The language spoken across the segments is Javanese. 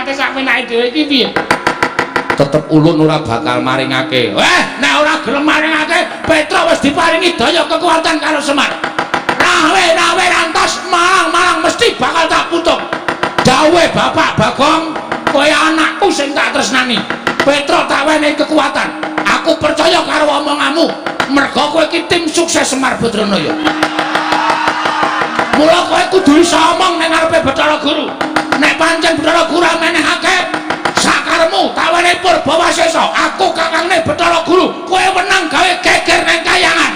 liwate sak penake dhewe iki piye? Tetep ulun ora bakal maringake. Nek ora gelem maringake, Petruk wis diparingi daya kekuatan karo Semar. Nawe-nawe rantas malang-malang mesti bakal tak putung. Dawuhe Bapak Bagong, kowe anakku sing tak tresnani. Petruk tak wenehi kekuatan. Aku percaya karo omonganmu. Mergo kowe iki tim sukses Semar Badranaya. Mula kowe kudu iso omong ning ngarepe Bathara Guru. Nek pancen Bathara Guru menehake sakaremu tak wenehi purba wasesa, aku kakangne Bathara Guru, kowe wenang gawe geger ning kayangan.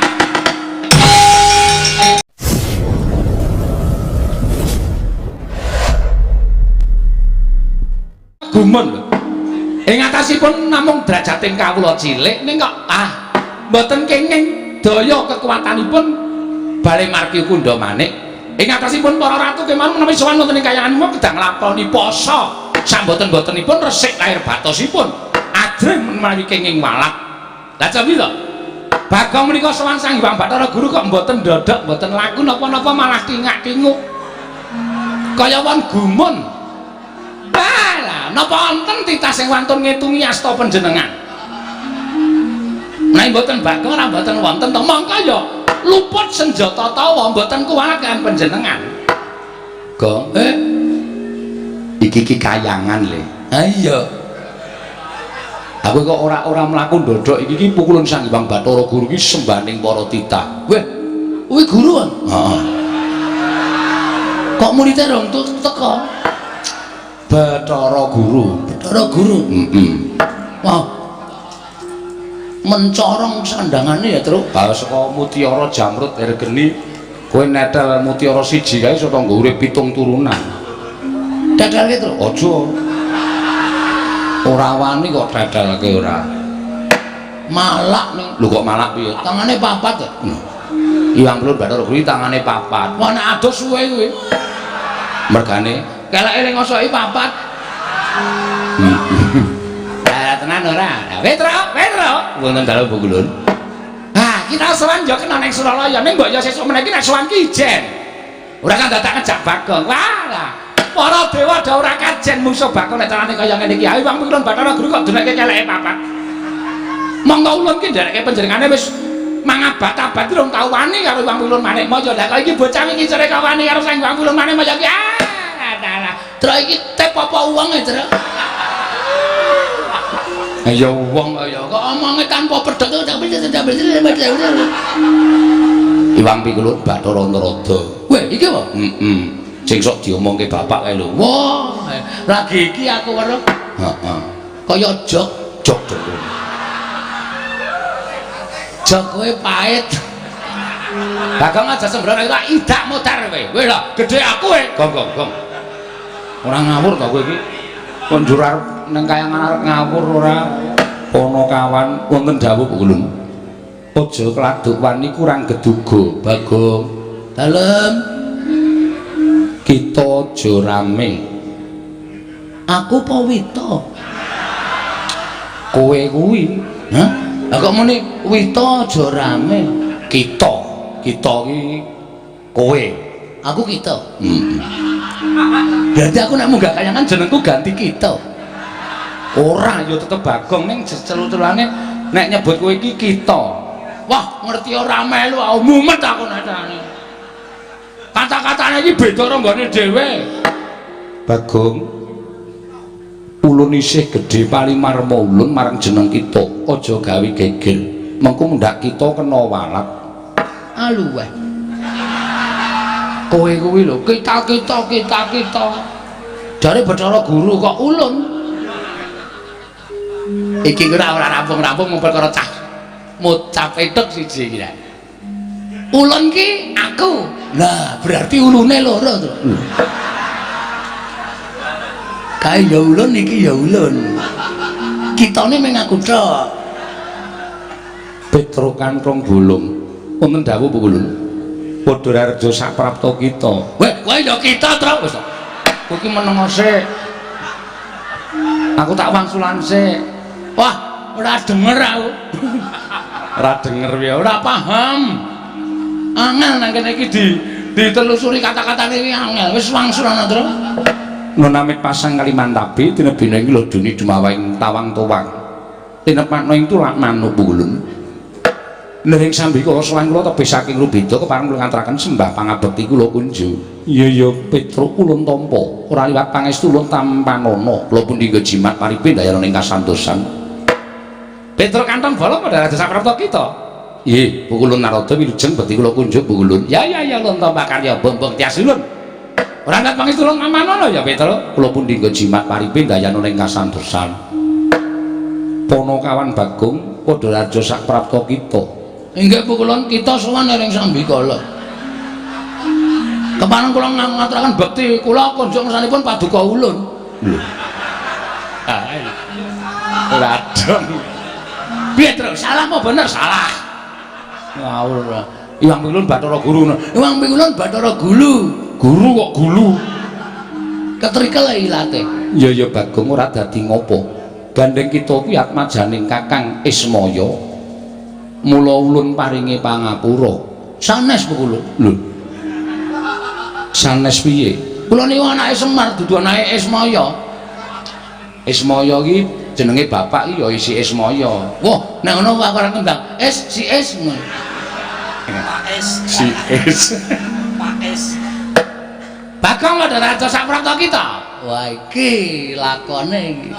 Gumun lho. Ing atasipun namung drajating kawula cilik ning kok mboten kenging daya kekuatanipun bale margi Kundha Manik. Ing atasipun para ratu kemawon menawi sowan wonten ing kayangan kedah nglakoni poso. Samboten-botenipun resik lahir batosipun. Ajrih menawi kenging walak. Lah cobi to. Bagong menika sowan Sang Hyang Bathara Guru kok mboten ndodhok, mboten laku napa-napa malah tingak-tinguk. Kaya wong gumun. Lah, napa wonten titah sing wantun ngetungi asta panjenengan? Nek mboten Bagong ora mboten wonten to, mongko ya luput senjata tawa mboten kuwalaken panjenengan. Gong, iki iki kayangan le. Ha iya. Aku kok ora mlaku ndodhok iki iki pukulun Sang Hyang Bathara Guru iki sembaning para titah. Weh, kuwi guru. Heeh. Kok muridé rong teko? Bathara Guru. Bathara Guru. Heeh. Wah. Mencorong sandangane ya, Truk. Bae saka mutiara jamrut hergeni kowe netel mutiara siji kae iso tanggo urip 7 turunan. Tetelke, Truk. Aja. Ora wani kok tetelke ora. Malak ning. Lho kok malak piye? Tangane papat ya. Iwang Pelun Bathara Guru tangane papat. Wah nek adoh suwe kuwi. Mergane keleke ning ngosoki papat. Lah tenan ora? Petro, Petro. Wonten dalem Bogulun. Ah, kita sowan ya kena ning Suralaya ning mbok ya sesuk meneh iki nek sowan ki ijen. Ora kan dadak ngejak Bagong. Wah lah. Para dewa do ora kajen mungsuh Bagong nek carane kaya ngene iki. Ayo Iwang Pelun Bathara Guru kok duneke keleke papat. Monggo ulun ki ndereke panjenengane wis mangabat-abat durung tau wani karo Iwang Pelun Manikmaya. Lah kok iki bocah iki jare kawani karo Sang Hyang Pelun Manikmaya iki. Ah, dalah. Truk iki tep apa wong e, Truk? Ya wong ya kok omonge tanpa pedhot. Iwang Pikulun Bathara Narada. Weh, iki apa? Heeh. Sing sok diomongke bapak kae lho. Wah, lagi iki aku weruh. Heeh. Kaya jok, jok jok. Jok kowe pahit. Bagong aja sembrono ora idak modar kowe. Kowe lho, gedhe aku kowe. Gong gong gong. Ora ngawur to kowe iki. Kon njur arep nang kayangan arep ngawur ora. Ponokawan wonten dawuh Ulun. Aja keladuk wani kurang geduga, Bagong. Dalem. Kita aja rame. Aku apa Wita? Kowe kuwi. Hah? Lah kok muni Wita aja rame? Kita. Kita iki kowe. Aku kita. Heeh. Berarti aku nek munggah kayangan jenengku ganti kita. Ora, ya tetep Bagong ning celu-celane nek nyebut kowe iki kita. Wah, ngerti ora melu aku mumet aku nadane. Kata-katane iki beda karo nggone dhewe. Bagong, ulun isih gedhe palimarma ulun marang jeneng kita, aja gawe geger. Mengko mundhak kita kena walak. Aluweh. Kowe kuwi lho, kita kita kita kita. Jare Bathara Guru kok ulun. Iki ora rampung-rampung mung perkara cah mocap etuk siji iki. Ulun ki aku. Lah, berarti ulune loro to. Kae ya ulun iki ya ulun. Kitane mung aku tok. Petro Kanthong Bolong. Wonten dawuh Bu Ulun. Padha rareja saprapta kita. Weh, kowe ya kita, Truk. Wis to. Kowe iki meneng sik. Aku tak wangsulan sik. Wah, ora denger aku. Ora denger ya, ora paham. Angel nang kene iki ditelusuri kata-katane iki angel. Wis wangsulan, Truk. Nunamit pasang Kalimantabe tinebina ing loduni dumawahing tawang towang. Tinepakna ing tulak manuk pulun. Nering sambikala sowan kula tebih saking Rubeda kepareng kula ngaturaken sembah pangabekti kula kunju. Iya ya Petruk ulun tampa, ora liwat pangestu ulun tampanana. Kula pundi jimat paripe ndayana ing kasantosan. Petruk kantong bolong padha raja saprapta kita. Nggih, Pukulun Narada wilujeng bekti kula kunjuk Pukulun. Ya ya ya ulun tampa karya bombong tias ulun. Ora liwat pangestu ulun tampanana ya Petruk. Kula pundi jimat paripe ndayana ing kasantosan. Ponokawan Bagong padha raja saprapta kita. Inggih Pukulun kita sowan ing sambikala. Kepareng kula ngaturaken bekti kula kunjuk ngersanipun paduka ulun. Lho. Ora dong. Piye, Tru? Salah apa bener? Salah. Ngawur. Iwang Pikulun Bathara Guru. Iwang Pikulun Bathara Gulu. Guru kok gulu. Ketrikel ilate. Ya ya Bagong ora dadi ngopo. Gandeng kita kuwi atmajaning Kakang Ismaya. Mula ulun paringi pangapura. Sanes Pukulun. Lho. Sanes piye? Kula niku anake Semar dudu anake Ismaya. Ismaya iki jenenge bapak iki ya isi Ismaya. Wah, nek ngono aku ora kembang. Es si Es. Pak S. Si Es. Pak S. Bagong padha raja saprapta kita. Wah, iki lakone iki.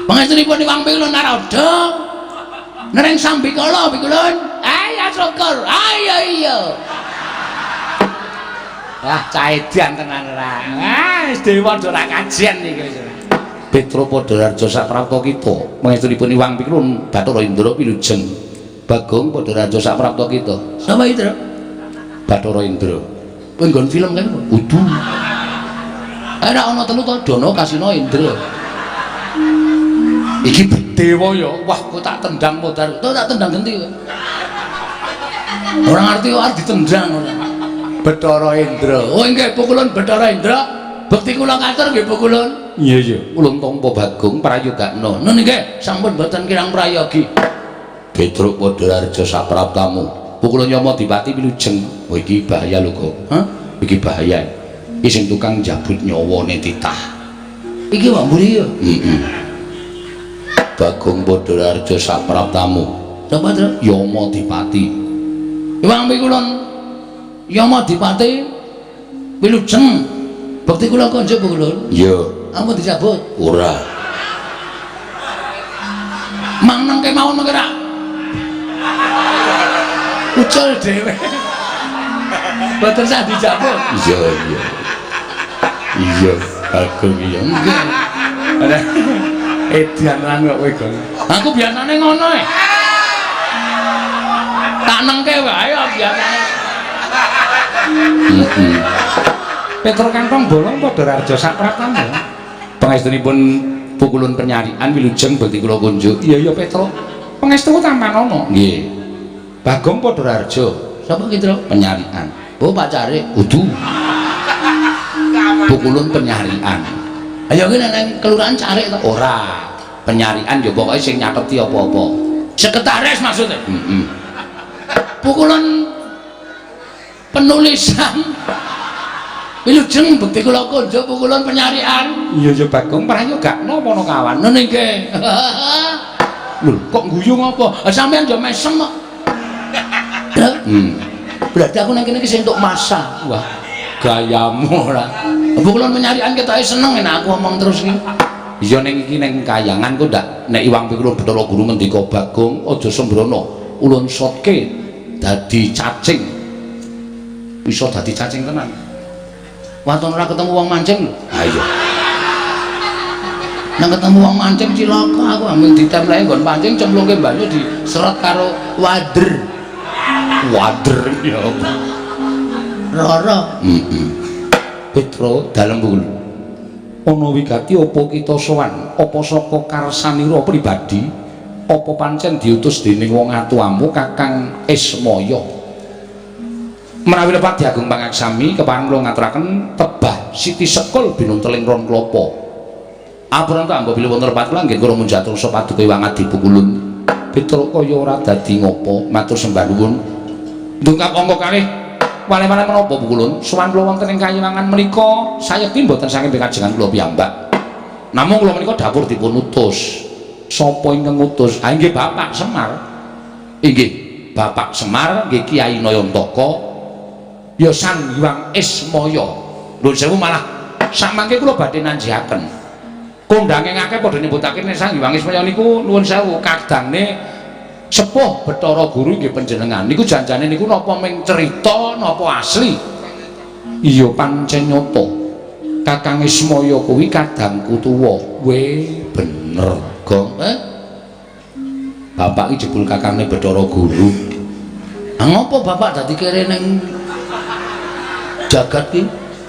Pangestunipun Iwang Pikulun Narada. Nereng sambikala Pikulun. Ayo syukur. Ayo iya. Wah, caedan tenan ora. Ah, wis dewa ora kajian iki wis. Petro Padha Raja saprapta kita. Pangestunipun Iwang Pikulun Bathara Indra wilujeng. Bagong Padha Raja saprapta kita. Sapa iki, Tru? Bathara Indra. Kowe nggon film kae apa? Kudu. Ora ana telu to, Dono Kasino Indra. Iki dewa ya. Wah, kok tak tendang modar. Tuh tak tendang genti kowe. Ora ngerti kok arep ditendang ora. Bathara Indra. Oh inggih Pukulun Bathara Indra. Bekti kula katur nggih Pukulun. Iya iya, ulun tampa Bagong prayogakna. Nun nggih, sampun boten kirang prayogi. Petruk Padha Raja sapraptamu. Pukulun Yama Dipati wilujeng. Oh iki bahaya lho, Gong. Hah? Iki bahaya. Iki sing tukang njabut nyawane titah. Iki wae mburi ya. Heeh. Bagong Padha Raja sapraptamu. Sapa, Tru? Yama Dipati. Iwang Pikulun Yama Dipati wilujeng. Bekti kula konjuk Pukulun. Iya. Ampun dicabut. Ora. Mang nang kemawon mengke ra. Ucul dhewe. Boten sah dicabut. Iya iya. Iya, Bagong iya. Nggih. Edan lan kok kowe, Gong. Aku biasane ngono e. Tak nengke wae biasane. Heeh. Petro kantong bolong padha raja sapraptamu. Pangestunipun Pukulun penyarian wilujeng bekti kula kunjuk. Iya iya Petro. Pangestu tampanana. Nggih. Bagong padha raja. Sapa ki, Tru? Penyarian. Oh, pacare. Kudu. Pukulun penyarian. Ayo ki nek nang kelurahan carik to? Ora. Penyarian ya pokoke sing nyateti apa-apa. Sekretaris maksudnya. Heeh. Pukulun penulisan wilujeng bekti kula kunjuk Pukulun penyarian. Iya iya Bagong prayogakna Ponokawan. Ngono nggih. Lho, kok guyu ngopo? Sampeyan yo mesem kok. Berarti aku nang kene iki sing entuk masa. Wah, gayamu ora. Pukulun penyarian ketoke seneng nek aku ngomong terus iki. Iya ning iki ning kayangan kok ndak nek Iwang Pikulun Bathara Guru ngendika Bagong aja sembrono ulun sotke dadi cacing. Iso dadi cacing tenan. Waton ora ketemu wong mancing lho. Ha iya. Nang ketemu wong mancing cilaka aku ambil ditempleki nggon pancing cemplungke banyu diseret karo wader. Wader ya apa? Rara. Heeh. Petro dalem Pukulun. Ana wigati apa kita sowan? Apa saka karsanira pribadi? Apa pancen diutus dening wong atuamu Kakang Ismaya? Menawi lepat Diagung Pangaksami kepareng kula ngaturaken tebah Siti Sekul binunteling ron klapa. Apunten ta mbok bilih wonten lepat kula nggih kula munjatur paduka Iwang Adi Pukulun. Petruk kaya ora dadi ngopo, matur sembah nuwun. Ndungkap angka kalih Wale-wale menapa Bu Kulun? Sowan kula wonten ing kayiwangan menika sayekti mboten saking pekajengan kula piyambak. Namung kula menika dapur dipun utus. Sapa ingkang ngutus? Ah inggih Bapak Semar. Inggih, Bapak Semar nggih Kyai Nayantaka. Ya Sang Hyang Ismaya. Nuwun sewu malah samangke kula badhe nanjihaken. Kondange akeh padha nyebutake nek Sang Hyang Ismaya niku nuwun sewu kadangne sepuh Bathara Guru nggih panjenengan. Niku janjane niku napa ming cerita napa asli? Iya pancen nyata. Kakang Ismaya kuwi kadangku tuwa. We bener, Gong. Eh? Bapak iki jebul kakangne Bathara Guru. Ah ngopo bapak dadi kere ning jagat ki?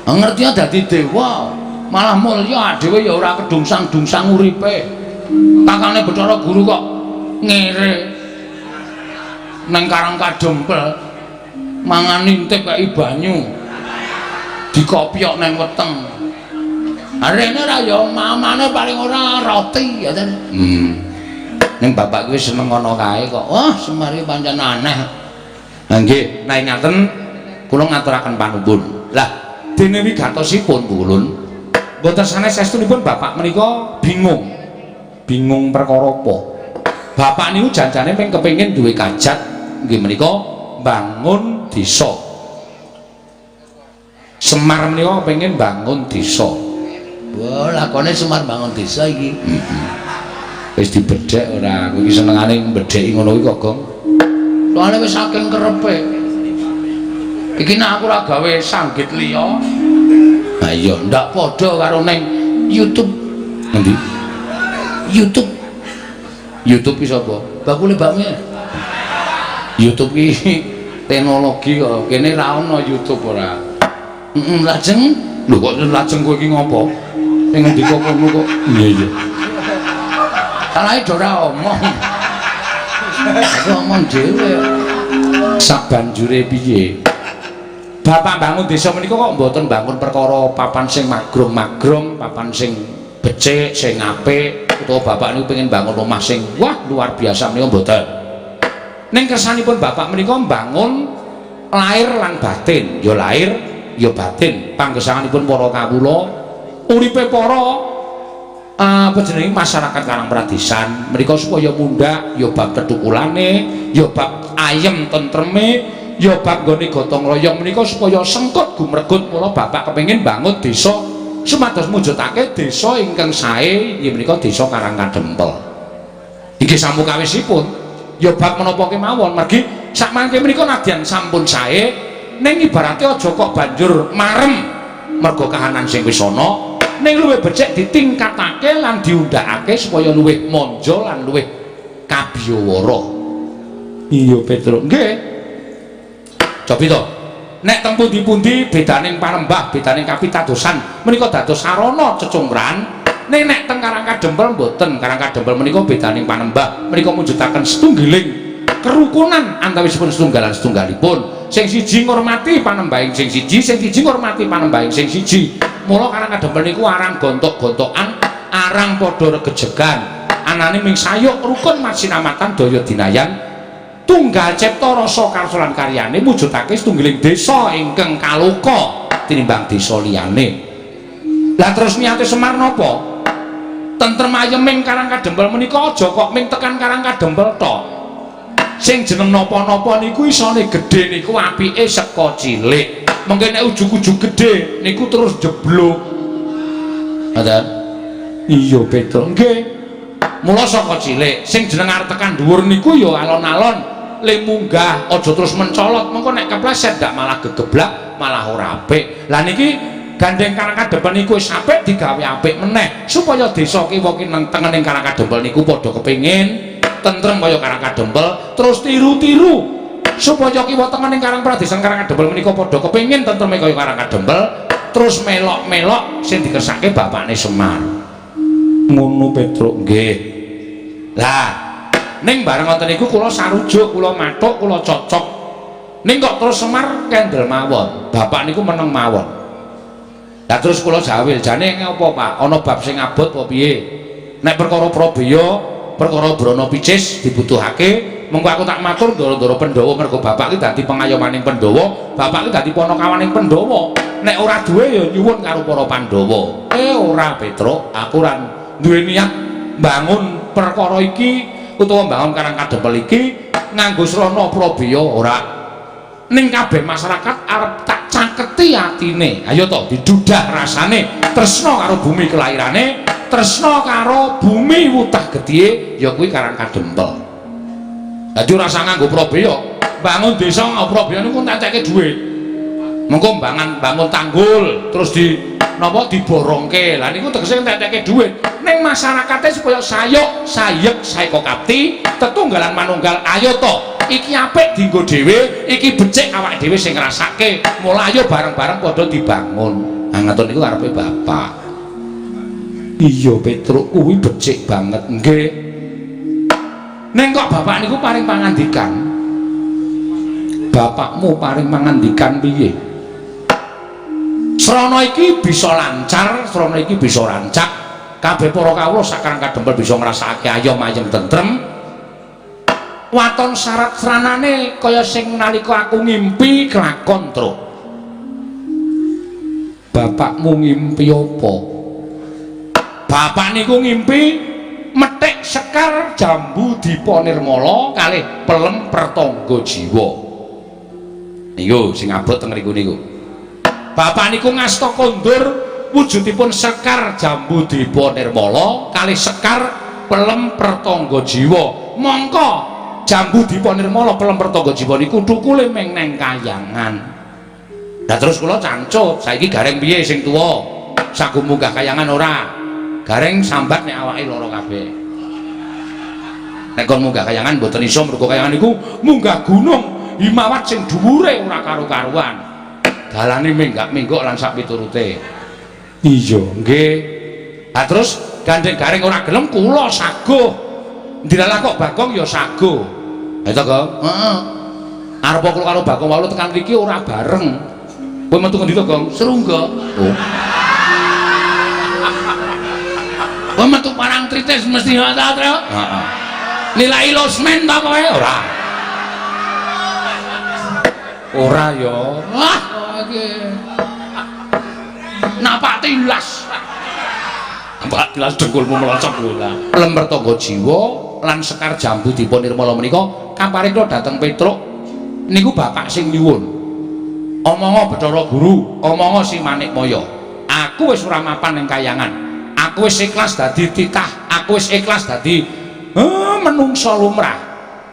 Ah ngerti dadi dewa, malah mulya dhewe ya ora kedungsang-dungsang uripe. Kakangne Bathara Guru kok ngere nang Karang Kadempel mangan intip kaya banyu dikopyok nang weteng. Arene ora ya mamane paling ora roti ya ta. Ning bapak kuwi seneng ngono kae kok. Wah, Semar iki pancen aneh. Lah nggih, nek ngaten kula ngaturaken panuwun. Lah, dene wigatosipun Bu Kulun, mboten sanes saestunipun bapak menika bingung. Bingung perkara apa? Bapak niku janjane ping kepengin duwe kajat nggih menika bangun desa. Semar menika kepengin bangun desa. Wah, lakone Semar bangun desa iki. Wis dibedhek ora? Kowe iki senengane mbedheki ngono kuwi kok, Gong. Soale wis saking kerepe. Iki nek aku ora gawe sanggit liya. Ha iya, ndak padha karo ning YouTube. Ngendi? YouTube. YouTube ki sapa? Bakule bakmi. YouTube ki teknologi kok. Kene ra ono YouTube ora. Heeh, lajeng lho kok lajeng kowe iki ngopo? Sing ngendika kono kok. Iya iya. Salahe do ora omong. Aku omong dhewe. Sabanjure piye? Bapak bangun desa menika kok mboten bangun perkara papan sing magrong-magrong, papan sing becik, sing apik, utawa bapak niku pengen bangun omah sing wah luar biasa menika mboten. Ning kersanipun bapak menika mbangun lahir lan batin, ya lahir ya batin. Panggesanganipun para kawula, uripe para apa jenenge masyarakat Karang Pradesan menika supaya mundhak ya bab tetukulane, ya bab ayem tentreme, ya bab nggone gotong royong menika supaya sengkut gumregut. Mula bapak kepengin bangun desa supados mujudake desa ingkang sae inggih menika desa Karang Kadempel. Inggih samukawisipun ya bab menapa kemawon mergi sakmangke menika nadyan sampun sae ning ibarate aja kok banjur marem mergo kahanan sing wis ana, ning luwih becik ditingkatake lan diundhakake supaya luwih manja lan luwih kabiyawara. Iya Petruk, nggih. Cobi to. Nek teng pundi-pundi bedaning panembah, bedaning kapitadosan menika dados sarana cecungran. Ning nek teng Karang Kadempel mboten. Karang Kadempel menika bedaning panembah menika mujudaken setunggiling kerukunan antawisipun setunggalan setunggalipun. Sing siji ngurmati panembahing sing siji, sing siji ngurmati panembahing sing siji. Mula Karang Kadempel niku arang gontok-gontokan, arang padha regejegan. Anane ming sayuk rukun masinamatan daya dinayan. Tunggal cipta rasa karsa lan karyane mujudake setunggiling desa ingkang kaloka tinimbang desa liyane. Lah terus niate Semar napa? Tentrem ayeming Karang Kadempel menika aja kok ming tekan Karang Kadempel tok. Sing jeneng napa-napa niku isone gedhe niku apike saka cilik. Mengke nek ujug-ujug gedhe niku terus jeblok. Ngoten. Iya Petruk, nggih. Mula saka cilik sing jeneng arep tekan dhuwur niku ya alon-alon le munggah, aja terus mencolot, mengko nek kepleset ndak malah gegeblak, malah ora apik. Lah niki gandeng Karang Kadempel niku wis apik digawe apik meneh supaya desa kiwa kineng tengening Karang Kadempel niku padha kepengin tentrem kaya Karang Kadempel, terus tiru-tiru supaya kiwa tengening Karang Pradesan Karang Kadempel menika padha kepengin tentreme kaya Karang Kadempel, terus melok-melok sing dikersake bapakne Semar. Ngono Petruk, nggih. Lah ning bareng ngoten niku kula sarujuk, kula mathuk, kula cocok. Ning kok terus Semar kendel mawon, bapak niku meneng mawon. Lah terus kula jawil, jane ngapa Pak? Ana bab sing abot apa piye? Nek perkara Prabeya, perkara Brana Picis dibutuhake, Mengko aku tak matur ndara-ndara Pandhawa mergo bapak ki dadi pengayomaning Pandhawa, bapak ki dadi panakawaning Pandhawa. Nek ora duwe ya nyuwun karo para Pandhawa. Ora Petruk, aku ora duwe niat mbangun perkara iki utawa mbangun Karang Kadempel iki nganggo srana prabeya ora. Ning kabeh masyarakat arep tak caketi atine. Ayo to didudah rasane tresna karo bumi kelahirane, tresna karo bumi wutah getihe ya kuwi Karang Kadempel. Dadi ora usah nganggo prabeya. Bangun desa nganggo prabeya niku entek-entekke dhuwit. Mengko bangun tanggul terus di napa diborongke. Lah niku tegese entek-entekke dhuwit. Ning masyarakate supaya sayuk, sayek, saeka kapti, tetunggalan manunggal ayo to. Iki apik dienggo dhewe, iki becik awake dhewe sing ngrasake. Mula ayo bareng-bareng padha dibangun. Nah ngoten niku karepe bapak. Iya Petruk kuwi becik banget. Nggih. Ning kok bapak niku paring pangandikan? Bapakmu paring pangandikan piye? Srana iki bisa lancar, srana iki bisa rancak. Kabeh para kawula sak Karang Kadempel bisa ngrasakake ayom ayem tentrem. Waton syarat sranane kaya sing nalika aku ngimpi kelakon, Truk. Bapakmu ngimpi apa? Bapak niku ngimpi methik sekar jambu dipa nirmala kalih pelem pertangga jiwa. Niku sing abot teng mriku niku. Bapak niku ngasta kondur wujudipun sekar jambu dipa nirmala kalih sekar pelem pertangga jiwa. Mongko jambu dipa nirmala pelem pertangga jiwa niku thukule meng neng kayangan. Lah terus kula cancut, saiki Gareng piye sing tuwa? Sagu munggah kayangan ora? Gareng sambat nek awake lara kabeh. Nek kon munggah kayangan mboten iso mergo kayangan niku munggah gunung Himawat sing dhuwure ora karo-karuan. Dalane menggak-menggok lan sak piturute. Iya, nggih. Lah terus gandeng Gareng ora gelem kula saguh. Ndilalah kok Bagong ya saguh. Ha to, Gong? Heeh. Arep kula karo Bagong walu tekan mriki ora bareng. Kowe metu ngendi to, Gong? Serungga. Oh. Kowe metu Parangtritis mesti ta, Tru? Heeh. Nilai losmen ta kowe? Ora. Ora ya. Wah, iki. Napak tilas. Napak tilas dengkulmu melocok kowe lah. Pelem pertangga jiwa lan sekar jambu dipa nirmala menika kaparing kula dhateng Petruk niku bapak sing nyuwun. Omongo Bathara Guru, omongo si Manikmaya. Aku wis ora mapan ning kayangan. Aku wis ikhlas dadi titah, aku wis ikhlas dadi menungsa lumrah.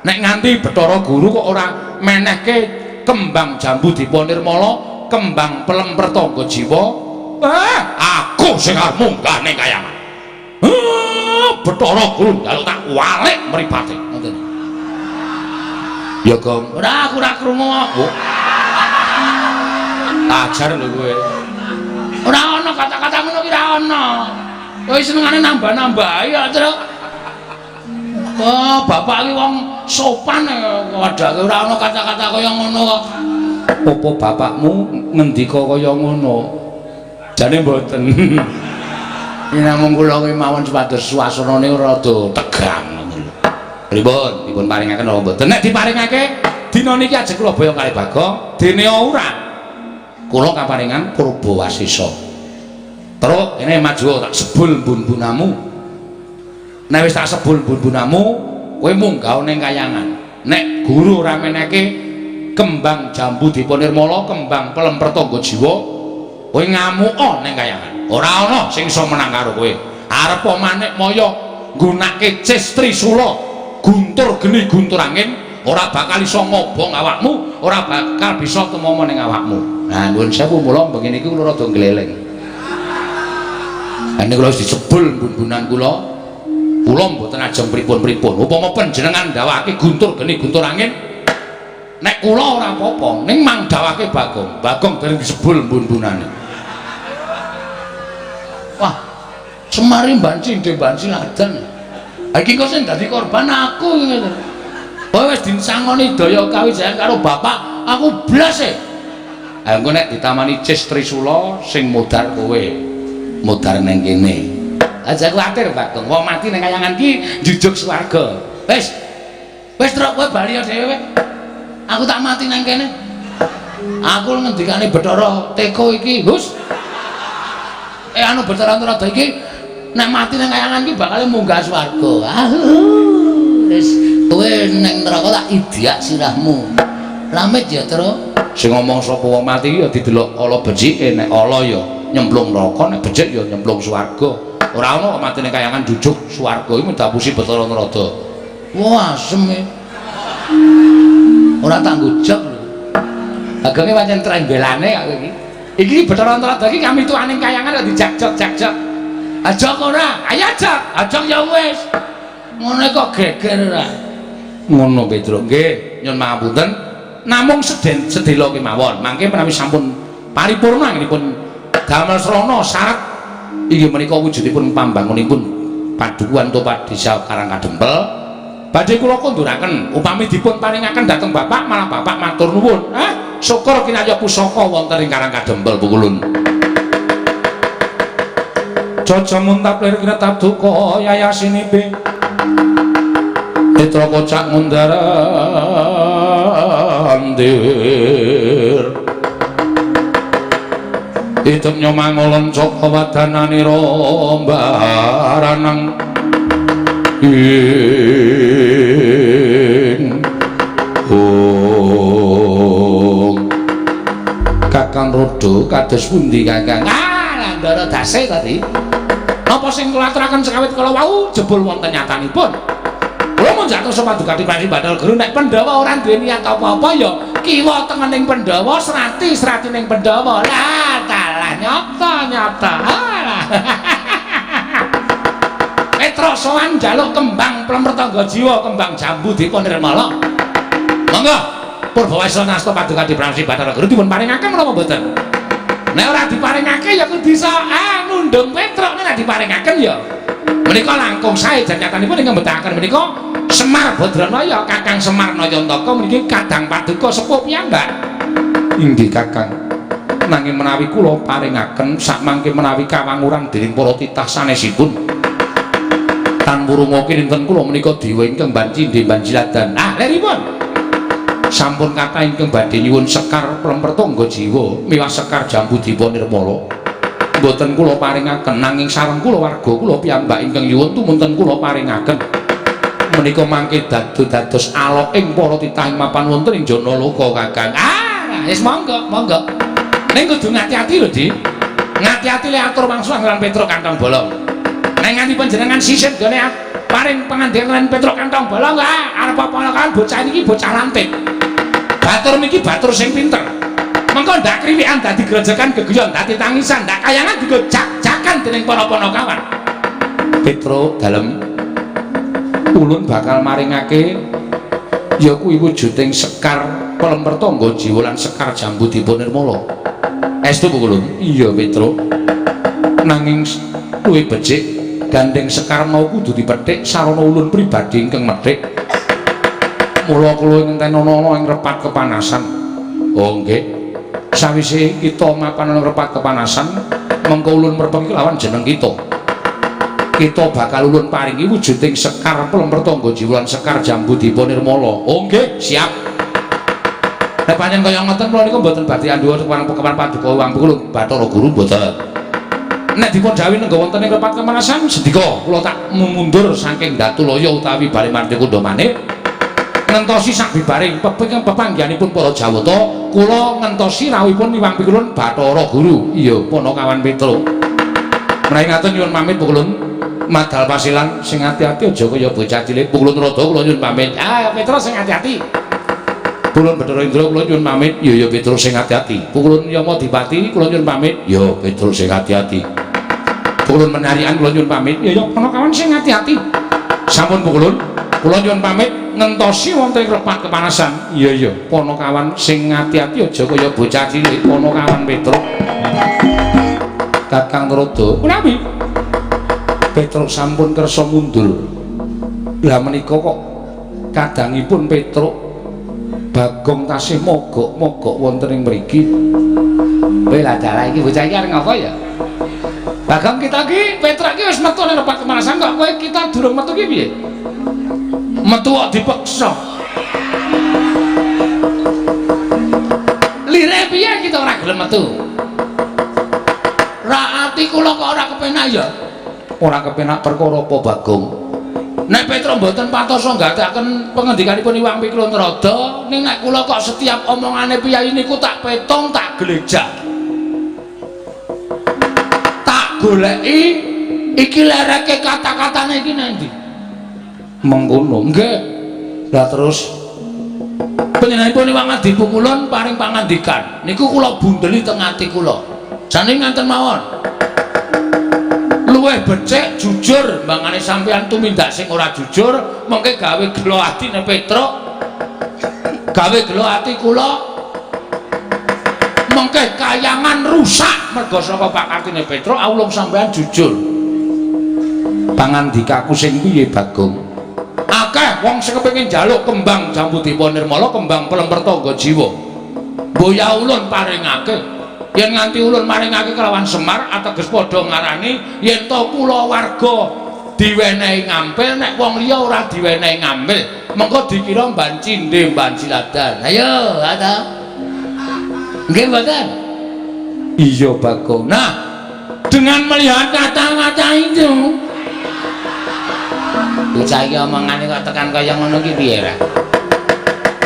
Nek nganti Bathara Guru kok ora menehke kembang jambu dipa nirmala, kembang pelem pertangga jiwa, aku sing arep munggah ning kayangan. Bathara Guru njaluk tak walik mripate. Ngoten. Ya, Gong. Ora, aku ora krungu kok. Oh. Ajar lho kowe. Ora ana kata-kata ngono ki ora ana. Kowe senengane nambah-nambahi ya, Truk. Oh, bapak ki wong sopan wadake ora ana kata-kata kaya ngono kok. Apa bapakmu ngendika kaya ngono? Jane mboten. Yen namung kula ki mawon supados suasanane rada tegang ngono lho. Pripun? Dipun paringaken apa mboten? Nek diparingake dina niki ajeng kula boyong kalih Bagong, dene ora. Kula kaparingan purba wasesa. Terus kene maju tak sebul bun-bunamu. Nek wis tak sebul bun-bunamu, kowe munggah ning kayangan. Nek guru ora menehke kembang jambu dipa nirmala, kembang pelem pertangga jiwa, kowe ngamuka ning kayangan. Ora ana sing iso menang karo kowe. Arep Manikmaya nggunake cis trisula, guntur geni guntur angin, ora bakal iso ngobong awakmu, ora bakal bisa tumama ning awakmu. Nah, nuwun sewu mula bengi niki kula rada ngleleng. Lah niku kula wis disebul bun-bunan kula. Kula mboten ajeng pripun-pripun. Upama panjenengan ndawake guntur geni guntur angin, nek kula ora apa-apa, ning mang dawake Bagong. Bagong dereng disebul bun-bunane. Wah, Semari banci ndhe banci ladan. Ha iki kok sing dadi korban aku iki ngene. Kowe wis dinsangoni daya kawijayan karo bapak, aku blas e. Ha engko nek ditamani cis trisula sing modar kowe. Modar ning kene. Aja kuwatir Bagong, wong mati ning kayangan ki njujuk swarga. Wis. Wis truk kowe bali dhewe. Aku tak mati nang kene. Aku ngendikane Bathara Teko iki, Gus. Anu Bathara Antarada iki nek mati nang kayangan iki bakal munggah swarga. Ah. Wis kowe nang neraka tak idyak sirahmu. Lamit ya, Tru. Sing ngomong sapa wong mati ya didelok ala becike, nek ala ya nyemplung neraka, nek becik ya nyemplung swarga. Ora ana kok matine kayangan jujuk swarga iki mendapusi Bathara Narada. Wah, asem e. Ora tanggo jok lho. Agange pancen trembelane kok iki. Iki Bathara Narada iki kami tuaning kayangan kok dijak-jok-jak-jok. Ajok ora? Ayo ajok. Ajok ya wis. Ngono kok geger ora. Ngono Petruk. Nggih, nyun pangapunten. Namung sedhela kemawon. Mangke menawi sampun paripurna anggenipun damel srana syarat inggih menika wujudipun pambangunipun padukuhan utawa desa Karangkadempel. Badhe kula konduraken upami dipun paringaken dhateng Bapak malah Bapak matur nuwun. Ah, syukur kinaya pusaka wonten ing Karangkadempel pukulun. Caca muntap lir kinetap duka yayasinipe. Netra kocak ngundar andir. Idem nyomangolon caka wadananira mbaranang ing ong. Kakang Rodo kados pundi Kakang? Ah, Ndara dase tadi. Napa sing kula aturaken sekawit kala wau jebul wonten nyatanipun. Kula mung jatuh paduka Pati Bathara Guru nek Pandhawa ora duwe niat apa-apa ya kiwa tengening Pandhawa, srati sratining Pandhawa. Lah dalah nyata nyata. Alah. Petruk sowan njaluk kembang plemretangga jiwa, kembang jambu dipa nirmala. Monggo Purbawasa nasta paduka Pramsi Bathara Guru dipun paringaken menapa mboten? Nek ora diparingake ya kudu iso nundung Petruk, nek diparingaken ya menika langkung sae janyatanipun ingkang mbetahaken menika Semar Badranaya, Kakang Semar Nayantaka meniki kadang paduka sepuh piyambak. Inggih Kakang. Nanging menawi kula paringaken sakmangke menawi kawanguran dening para titah sanesipun. Tan wurunga kinten kula menika dewa ingkang banci banjiladan. Ah, leripun. Sampun kathah ingkang badhe nyuwun sekar plemretangga jiwa miwah sekar jambu dipa nirmala. Mboten kula paringaken nanging sareng kula warga kula piyambak ingkang nyuwun tumunten kula paringaken. Menika mangke dados aloking para titah ing mapan wonten ing Janaloka Kakang. Ah, wis monggo, monggo. Ning kudu ngati-ati lho, Dik. Ngati-ati le atur wangsul lan Petruk kantong bolong. Nek nganti panjenengan sisip gone paring pangandikan lan Petruk kantong bolong, ah arep apa kan bocah niki bocah lantik. Batur niki batur sing pinter. Mengko ndak kriwikan dadi grojogan geguyon dadi tangisan, ndak kayangan digo jak-jakan dening para panakawan. Petruk dalem ulun bakal maringake ya kuwi wujuding sekar plemretangga jiwa lan sekar jambu dipa nirmala. Estu ulun? Iya Petruk. Nanging luwih becik gandeng sekar mau kudu dipethik sarana ulun pribadi ingkang methik. Mula kula ngentenono ing repat kepanasan. Oh nggih. Sawise kita mapan ing repat kepanasan, mengko ulun merpengi lawan jeneng kita. Kita bakal ulun paringi wujuding sekar plemretangga jiwa lan sekar jambu dipa nirmala. Oh nggih, siap. Nek pancen kaya ngoten kula niku mboten badhe andhuwa kewan paduka wang kula Bathara Guru mboten. Nek dipun dawuhi nengga wonten ing repat kepanasan sendika kula tak mundur saking Datulaya utawi Bale Mardi Kundamane ngentosi sak bibaring pepanggihanipun para Jawata, kula ngentosi rawuhipun Iwang Pikulun Bathara Guru. Iya, Panakawan Petruk. Menawi ngaten nyuwun pamit Pukulun. Madal pasilan sing ati-ati aja kaya bocah cilik. Pukulun Rada kula nyuwun pamit. Ah, Petruk sing ati-ati. Pukulun Bathara Indra kula nyuwun pamit. Iya ya Petruk sing ati-ati. Pukulun Yamadipati kula nyuwun pamit. Ya Petruk sing ati-ati. Pukulun Menarian kula nyuwun pamit. Ya ya Panakawan sing ati-ati. Sampun Pukulun, kula nyuwun pamit ngentosi wonten ing repat kepanasan. Iya ya, Panakawan sing ati-ati aja kaya bocah cilik. Panakawan Petruk. Kakang Rada, menawi Petruk sampun kersa mundur. Lah menika kok kadangipun Petruk Bagong tasih mogok-mogok wonten ing mriki. Kowe lah dalah iki bocah iki arep ngapa ya? Bagong kita iki Petruk iki wis metu nang repat kepanasan kok kowe kita durung metu ki piye? Metu kok dipeksa. Lire piye kita ora gelem metu? Ra ati kula kok ora kepenak ya. Ora kepenak perkara apa, Bagong? Nek Petro mboten patosa nggatekaken pengendikanipun Iwang Pikluntrada, ning nek kula kok setiap omongane piyayi niku tak petung, tak glejak. Tak goleki iki lereke kata-katane iki nang ndi? Mengkono. Nggih. Lah terus panjenenganipun Iwang Adi Pukulun paring pangandikan. Niku kula bundeli teng ati kula. Jane ngaten mawon. Luwih becik jujur mbangane sampeyan tumindak sing ora jujur mengke gawe gelo atine Petruk, gawe gelo ati kula, mengke kayangan rusak merga saka pakartine Petruk. Awulung sampeyan jujur. Pangandikaku sing piye, Bagong? Akeh wong sing kepengin njaluk kembang jambu dipa nirmala, kembang pelemper tangga jiwa. Boya ulun paringake. Yen nganti ulun maringake kelawan Semar ateges padha ngarani yen to kula warga diwenehi ngampil, nek wong liya ora diwenehi ngampil mengko dikira mban cindhe mban ciladan. Ayo ata nggih mboten? Iya, Bagong. Nah, dengan melihat kata-kata itu, bocah iki omongane kok tekan kaya ngono ki piye ra?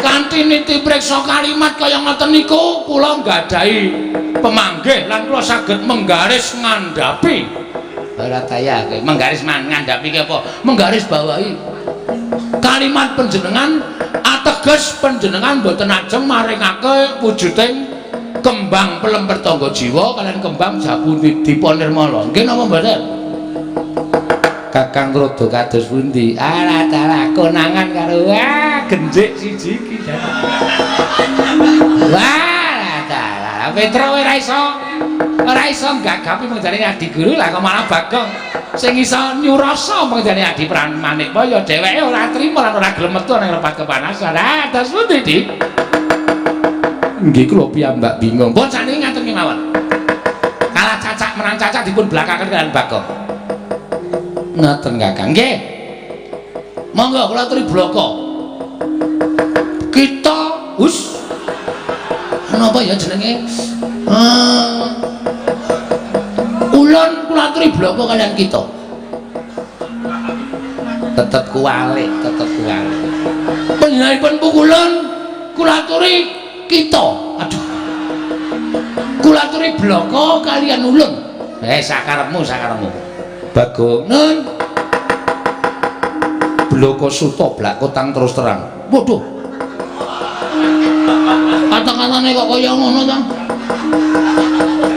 Kanthi niti priksa kalimat kaya ngoten niku kula nggadahi pemanggih lan kula saged menggaris ngandhapi. Ora kaya menggaris ngandhapi ki apa? Menggaris bawahi kalimat panjenengan ateges panjenengan mboten ajeng maringake wujuding kembang pelemper tangga jiwa kalian kembang jambu dipa nirmala. Nggih napa mboten? Kakang rada kados pundi? Alah dalah konangan karo wah genjik siji iki. Wah dalah Petro ora iso nggagapi mengjane adi guru, lah kok malah Bagong sing iso nyurasa mengjane adi Pramanikmaya dheweke ora trima lan ora gelem metu nang repat kepanasan. Ah, terus pundi, Dik? Nggih kula piyambak bingung. Pun sakniki ngaten kemawon. Kalah cacak menang cacak dipun blakaken kalian Bagong. Ngaten Kakang. Nggih. Monggo kula aturi blaka. Kita hus. Napa ya jenenge? Ulun kula aturi blaka kalian kita. Tetep kuwalik, tetep kuwalik. Panjenenganipun pukulun kula aturi kita. Aduh. Kula aturi blaka kalian ulun. Sakarepmu, sakarepmu. Bagong nun. Blaka suta blak kotang terus terang. Waduh. Kata-katane kok kaya ngono ta?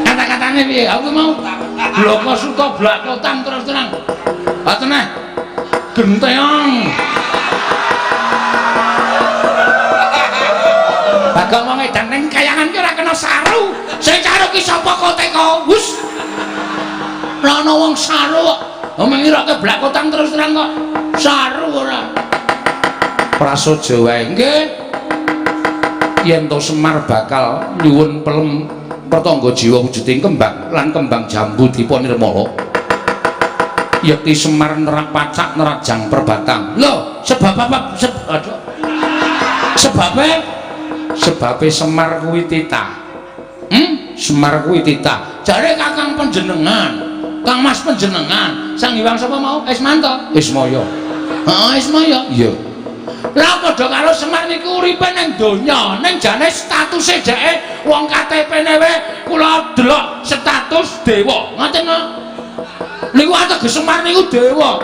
Kata-katane piye? Aku mau blaka suta blak kotang terus terang. Ha teneh. Genteong. Bagong wong edan ning kayangan ki ora kena saru. Sing saru ki sapa kok teko? Hus. Ora ana wong saru kok. Wong ngirake blak kotang terus terang kok saru ora. Prasaja wae. Nggih. Yen to Semar bakal nyuwun pelem pertangga jiwa wujuding kembang lan kembang jambu dipa nirmala. Yekti Semar nerak pacak nerajang perbatang. Lho, sebab apa? Aduh. Sebabe sebabe Semar kuwi titah. Semar kuwi titah. Jare Kakang panjenengan, Kang Mas panjenengan, Sang Hyang sapa mau? Ismanto. Ismaya. Heeh, Ismaya. Iya. Lah padha karo Semar niku uripe ning donya, ning jane statuse dheke wong KTP-ne wae kula delok status dewa. Ngoten kok. Niku ateges Semar niku dewa.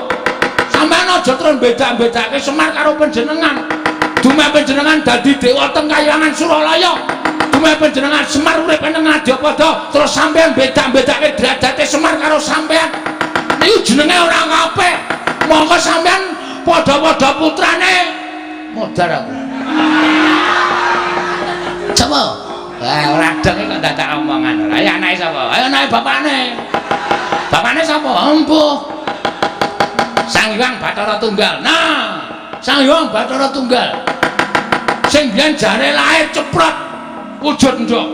Sampeyan aja terus beda-bedake Semar karo panjenengan. Dumeh panjenengan dadi dewa teng kayangan Suralaya. Dumeh panjenengan Semar urip ning Ngadyapada, terus sampeyan beda-bedake derajate Semar karo sampeyan. Niku jenenge ora apik. Monggo sampeyan padha-padha putrane. Modar aku. Sapa? Wah, ora dong kok dadak omongan ora. Ayo anake sapa? Ayo anake bapakne. Bapakne sapa? Empuh. Sang Hyang Bathara Tunggal. Nah, Sang Hyang Bathara Tunggal. Sing biyen jare lahir ceprot wujud nduk.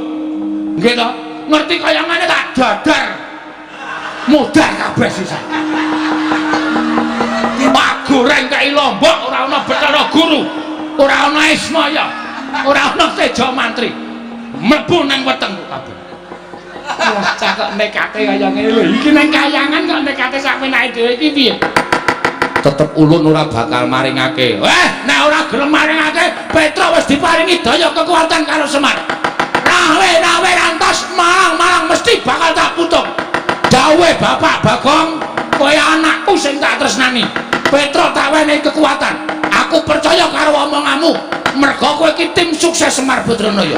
Nggih to? Ngerti kaya ngene tak dadar. Modar kabeh sisan. goreng kei lombok, ora ana Bathara Guru, ora ana Ismaya, ora ana Teja Mantri. Mlebu nang wetengku kabeh. Wah, cah kok nekate kaya ngene lho. Iki nang kayangan kok nekate sak penake dhewe iki piye? Tetep ulun ora bakal maringake. Eh, nek ora gelem maringake, Petruk wis diparingi daya kekuatan karo Semar. Rawe-rawe rantos malang-malang mesti bakal tak putung. Dawuhe Bapak Bagong, kowe anakku sing tak tresnani. Petruk tak wenehi kekuatan. Aku percaya karo omonganmu. Mergo kowe iki tim sukses Semar Badranaya.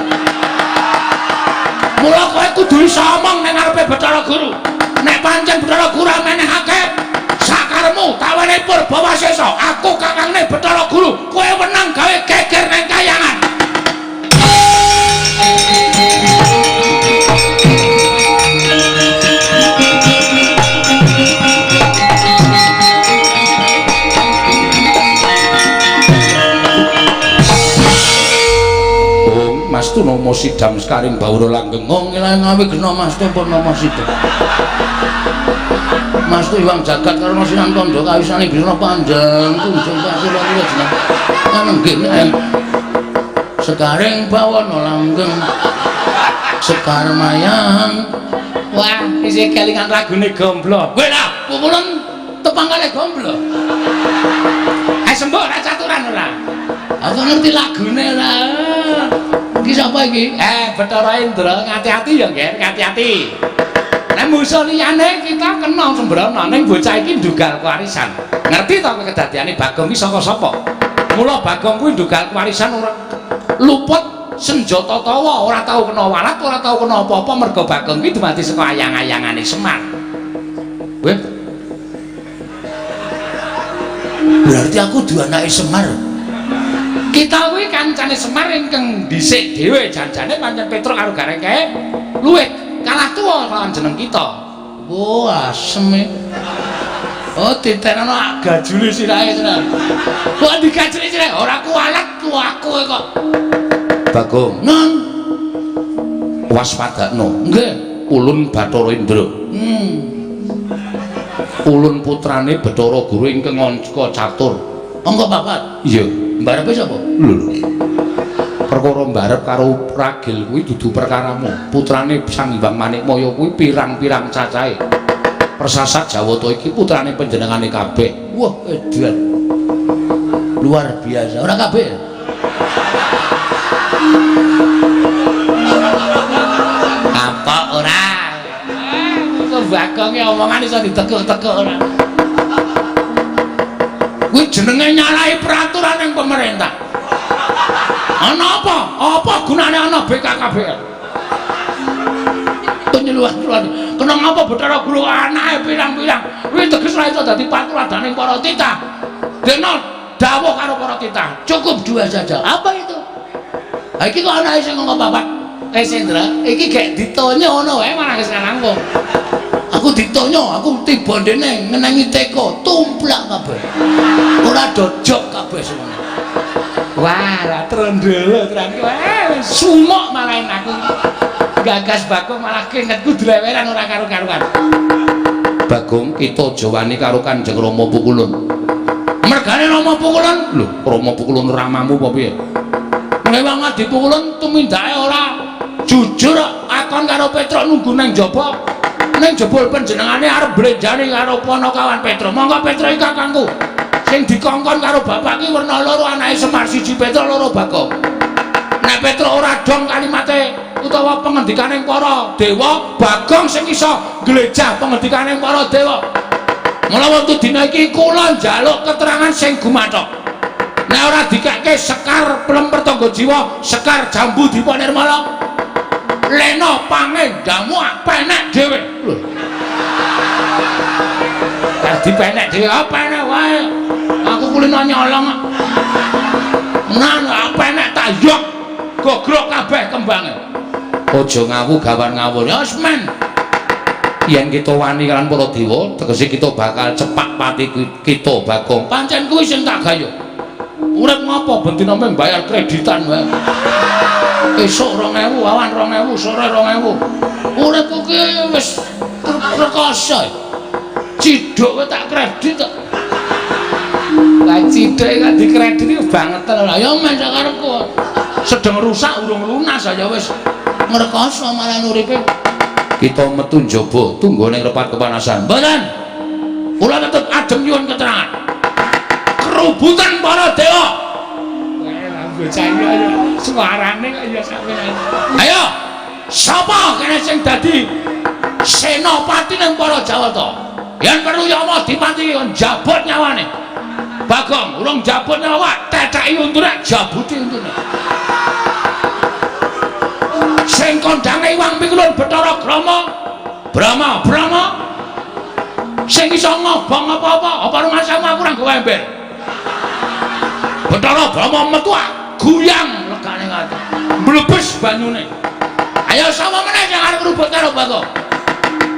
Mula kowe kudu iso omong ning ngarepe Bathara Guru. Nek pancen Bathara Guru menehake sakaremu tak wenehi purba wasesa. Aku kakangne Bathara Guru, kowe wenang gawe geger ning kayangan. Mas tu nomo sidam sekaring baura langgeng. Oh ngilang ngawi gena Mas tu pun nomo sidam. Mas tu iwang jagat karena sinang tondo kawisane bisna panjang tunjung pasir kula jeneng. Anenggih nek sekaring bawana langgeng sekar mayang. Wah, isih kelingan lagune Gomblo. Kowe lah, pukulun tepang kalih Gomblo. Ayo sembuh ora caturan ora. Aku ngerti lagune ora. Iki sapa iki? Bathara Indra, ngati-ati ya, Nger, ngati-ati. Nek musuh liyane kita kena sembrono, ning bocah iki ndugal kewarisan. Ngerti to kowe kedadiane Bagong iki saka sapa? Mula Bagong kuwi ndugal kewarisan ora luput senjata tawa, ora tau kena walat, ora tau kena apa-apa mergo Bagong kuwi dumadi saka ayang-ayangane Semar. Weh. Berarti aku duwe anake Semar. Kita kuwi kancane Semar ingkang dhisik dhewe janjane pancen Petruk karo Gareng kae luwih kalah tuwa lawan jeneng kita. Oh, asem e. Oh, titenono gajule sirahe tenan. Kok digajuli sirahe ora kuwalet aku kok. Bagong, non. Waspadakno. Nggih, ulun Bathara Indra. Ulun putrane Bathara Guru ingkang angka catur. Angka papat? Iya. Mbarepe sapa? Lho lho. Perkara mbarep karo ragil kuwi dudu perkaramu. Putrane Sang Hyang Manikmaya kuwi pirang-pirang cacahe. Persasat Jawata iki putrane panjenengane kabeh. Wah, edan. Luar biasa. Ora kabeh. Apa ora? Kok Bagonge omongan iso ditekuk-tekuk ora? Kuwi jenenge nyalahi peraturan ning pemerintah. Ana apa? Apa gunane ana BKKBN? Penyeluhan-luhan. Kena ngapa Bathara Guru anake pirang-pirang? Kuwi teges ora iso dadi paturadaning para titah. Dene dawuh karo para titah, cukup dua saja. Apa itu? Ha iki kok anake sing ngomong papat. Sendra, iki gek ditonyo ngono wae malah wis langkung. Aku ditonyo, aku tiba ndene ngenengi teko, tumplak kabeh. Ora dojok kabeh semono. Wah, lah trondolo tenan iki. Wah, sumuk malah aku. Gagas Bagong malah keringetku dleweran ora karu-karuan. Bagong, kita aja wani karo Kanjeng Rama Pukulun. Mergane Rama Pukulun? Lho, Rama Pukulun ramamu apa piye? Nek wong adi Pukulun tumindake ora jujur akon karo Petruk nunggu nang jaba. Ning jebul panjenengane arep blenjani karo panakawan Petruk. Monggo Petruk iki kakangku. Sing dikongkon karo bapak ki werna loro anake Semar, siji Petruk loro Bagong. Nek Petruk ora dong kalimate utawa pengendikaning para dewa, Bagong sing iso nglejah pengendikaning para dewa. Mula wektu dina iki kula njaluk keterangan sing gumathok. Nek ora dikekke sekar plemper tangga jiwa, sekar jambu dipa nirmala. Lena pangendamu penek dhewe. Lho. Dadi penek dhewe, ah penek wae. Aku kulino nyolong. Menan penek tak yok. Gogrok kabeh kembange. Aja ngawu gawan ngawur. Ya wis men. Yen kita wani kan para dewa, tegese kita bakal cepak pati kita Bagong. Pancen kuwi sing tak gayuh. Urip ngopo ben dina mung bayar kreditan wae. Esuk 2000, awan 2000, sore 2000. Uripku ki wis rekoso. Ciduk kowe tak kredit kok. Sithik kok dikredit iku bangeten ora. Ya men sakarepku. Sedeng rusak urung lunas aja wis ngrekoso malah uripe. Kita metu njaba tunggu ning repat kepanasan. Mboten. Kula tetep adem nyuwun keterangan. Kerubutan para dewa. Bocah iki suarane kok ya sampeyan. Ayo, sapa kene sing dadi senopati ning para Jawata? Yen perlu Yama dipati kon jabut nyawane. Bagong, urung jabut nyawa, tetheki untune, jabuti untune. Sing kondhange Iwang Pikulun Bathara Brahma, Brahma, Brahma. Sing iso ngobong apa-apa, apa rumasamu aku ora nggawa ember. Bathara Brahma metu guyang legane ngati. Mlebes banyune. Ayo sapa meneh sing arep ngrubut karo Bagong?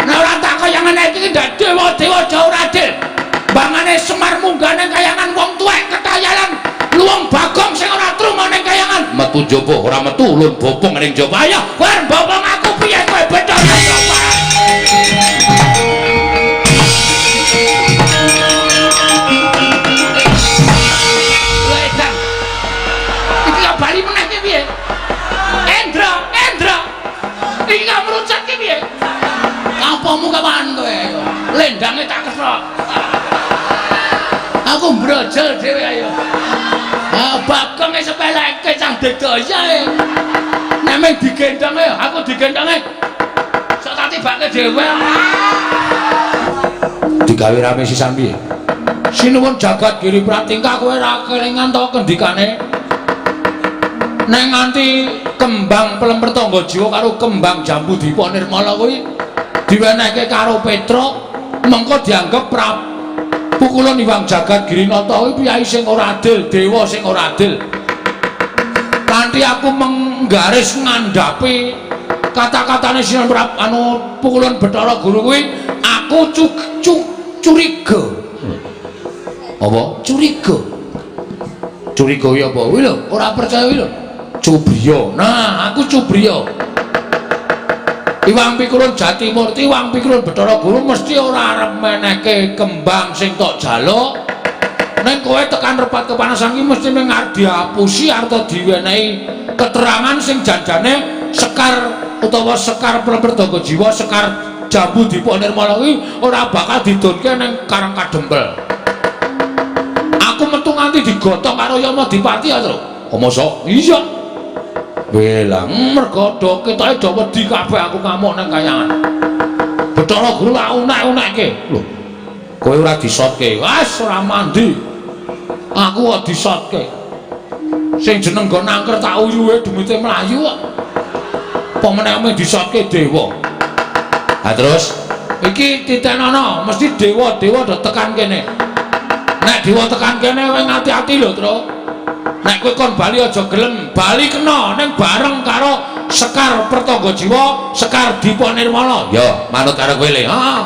Nek ora tak kaya ngene iki ndak dewa-dewa jauh adil. Bangane Semar munggah ning kayangan wong tuwek ketayalan luwung Bagong sing ora truma ning kayangan. Metu njaba ora metu ulun bopong ning njaba. Ayo kowe arep bopong aku piye kowe Bathara Brahma? Edan. Iki kok bali meneh ki piye? Endra, Endra. Iki kok merucut ki piye? Apamu kapan kowe? Lendange tak kesok. Aku mbrojol dhewe ayo. Ah Bagong e sepeleke cah dedaya e. Nek mung digendhong e, aku digendhong e. Sok tak tibake dhewe. Digawe rame sisan piye? Sinuwun jagat Giri Pratingkah kowe ora kelingan to kendikane. Nek nganti kembang Plemper Tangga Jiwa karo kembang Jambu Dipa Nirmala kuwi diwenehke karo Petruk, mengko dianggep pukulun Iwang Jagat Girinata kuwi piyai sing ora adil, dewa sing ora adil. Kanthi aku menggaris ngandhapi kata-katane Sinuwun anu pukulun Bathara Guru kuwi, aku curiga. Apa? Curiga. Curiga kuwi apa? Kuwi lho, ora percaya kuwi lho. Cubriya. Nah, aku cubriya. Iwang Pikulun Jatimurti, Iwang Pikulun Bathara Guru mesti ora arep menehke kembang sing tok jaluk. Ning kowe tekan repat kepanasan iki mesti mung arep diapusi arep diwenehi keterangan sing janjane sekar utawa sekar Plemper Tangga Jiwa, sekar Jambu Dipa Nirmala kuwi ora bakal didonke ning Karang Kadempel. Aku metu nganti digotong karo Yama Dipati ya, Tru. Oh, mosok? Iya. Belang mergo do ketoke do wedi kabeh aku ngamuk nang kayangan. Bathara Guru tak unek-unekke. Lho. Kowe ora disotke. Wes ora mandi. Aku kok disotke. Sing jeneng nggon angker tak uyuhe demite mlayu kok. Apa meneh ame disotke dewa. Ha terus iki titenono mesti dewa-dewa do tekan kene. Nek dewa tekan kene kowe ngati-ati lho, Tru. Nek kowe kon bali aja gelem, bali kena ning bareng karo Sekar Pertangga Jiwa, Sekar Dipa Nirmala. Ya, manut karo kowe le. Heeh.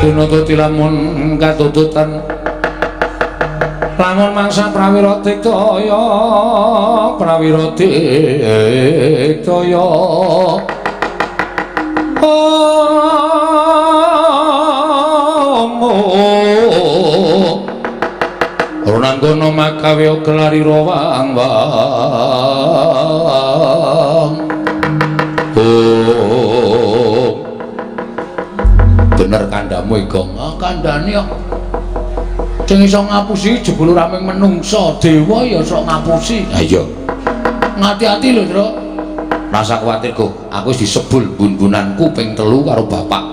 Tinututi lamun katututan lamun mangsa prawira diktaya prawira diktaya Runanggono makawe kelari rawang wang. Oh. Bener kandhamu Igong. Ah kandhane kok. Sing iso ngapusi jebul ora mung menungsa, dewa ya iso ngapusi. Ha iya. Ngati-ati lho, Tru. Rasa kuwatir, Gong. Aku wis disebul bun-bunanku ping 3 karo bapak.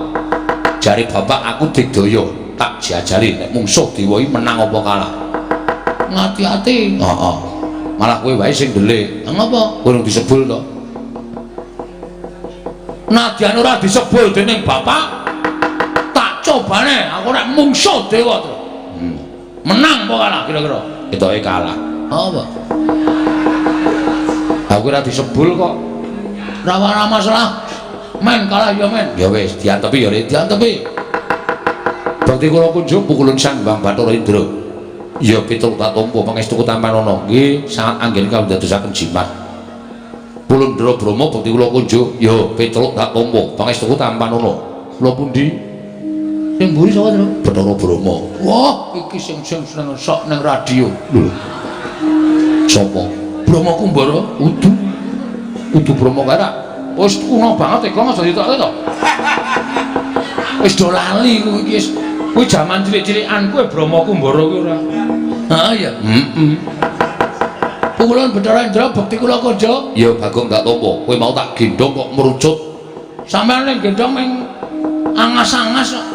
Jare bapak aku digdaya, tak jajari nek mungsuh dewa iki menang apa kalah. Ngati-ati. Heeh. Malah kowe wae sing ndelik. Lha ngopo? Urung disebul to. Nadyan ora disebul dening bapak, tak cobane aku nek mungsuh dewa to. Menang apa kalah kira-kira? Ketoke kalah. Apa? Aku ora disebul kok. Ora masalah. Men kalah ya men. Ya wis diantepi ya diantepi. Bakti kula kunjung pukulun Sang Hyang Bathara Indra. Ya Petruk tak tampa pangestu tampanana. Nggih, sangat anggen kawula dadosaken jimat. Pulundra Brahma bakti kula kunjung, ya Petruk tak tampa pangestu tampanana. Kula pundi? Sing mburi sapa, Tru? Bathara Brahma. Wah, iki sing sing seneng sok ning radio. Lho. Sapa? Brahma Kumbara? Udu. Udu Brahma kae ra. Wis kuno banget iku aja ditokke to. Wis do lali kuwi iki wis. Kuwi jaman cilik-cilikan kuwi Brahma Kumbara kuwi ora. Ha iya. Heeh. Pukulun Bathara Indra bekti kula kunjung. Ya Bagong tak tampa. Kowe mau tak gendhong kok merucut. Sampeyan ning gendhong ming angas-angas kok.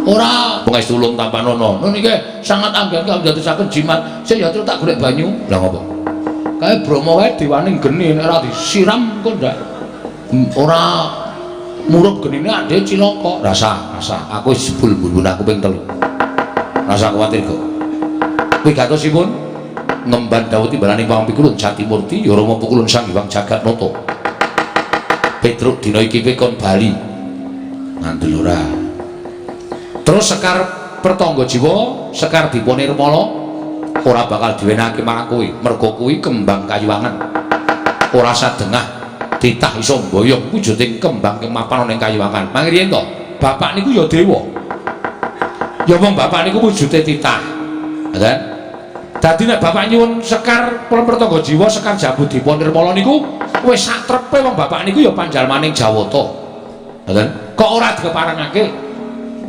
Ora pangestu ulun tampanana. Nun iki sangat anggen kawula dadosaken jimat. Sik ya terus tak golek banyu. Lah ngopo? Kae Brahma wae dewane geni nek ora disiram kok ndak ora murup genine ade cilaka. Rasa, rasa. Aku wis jebul mbun aku ping 3. Rasa kuwatir kok. Wigatosipun ngemban dawuh timbalaning pampikulun Jatimurti ya Rama pukulun Sang Hyang Jagatnata. Petruk dina iki kowe kon bali. Ngandel ora. Terus Sekar Pertangga Jiwa, Sekar Dipa Nirmala ora bakal diwenehake marang kowe, merga kuwi kembang kayuwangan. Ora sadengah titah iso mboyong wujuding kembang kang mapan ana ing kayuwangan. Mangriyen to, bapak niku ya dewa. Ya wong bapak niku wujude titah. Ngoten. Dadi nek bapak nyuwun Sekar Pertangga Jiwa, Sekar Jambu Dipa Nirmala niku wis sak trepe wong bapak niku ya panjalmaning Jawata. Ngoten. Kok ora dikeparengake?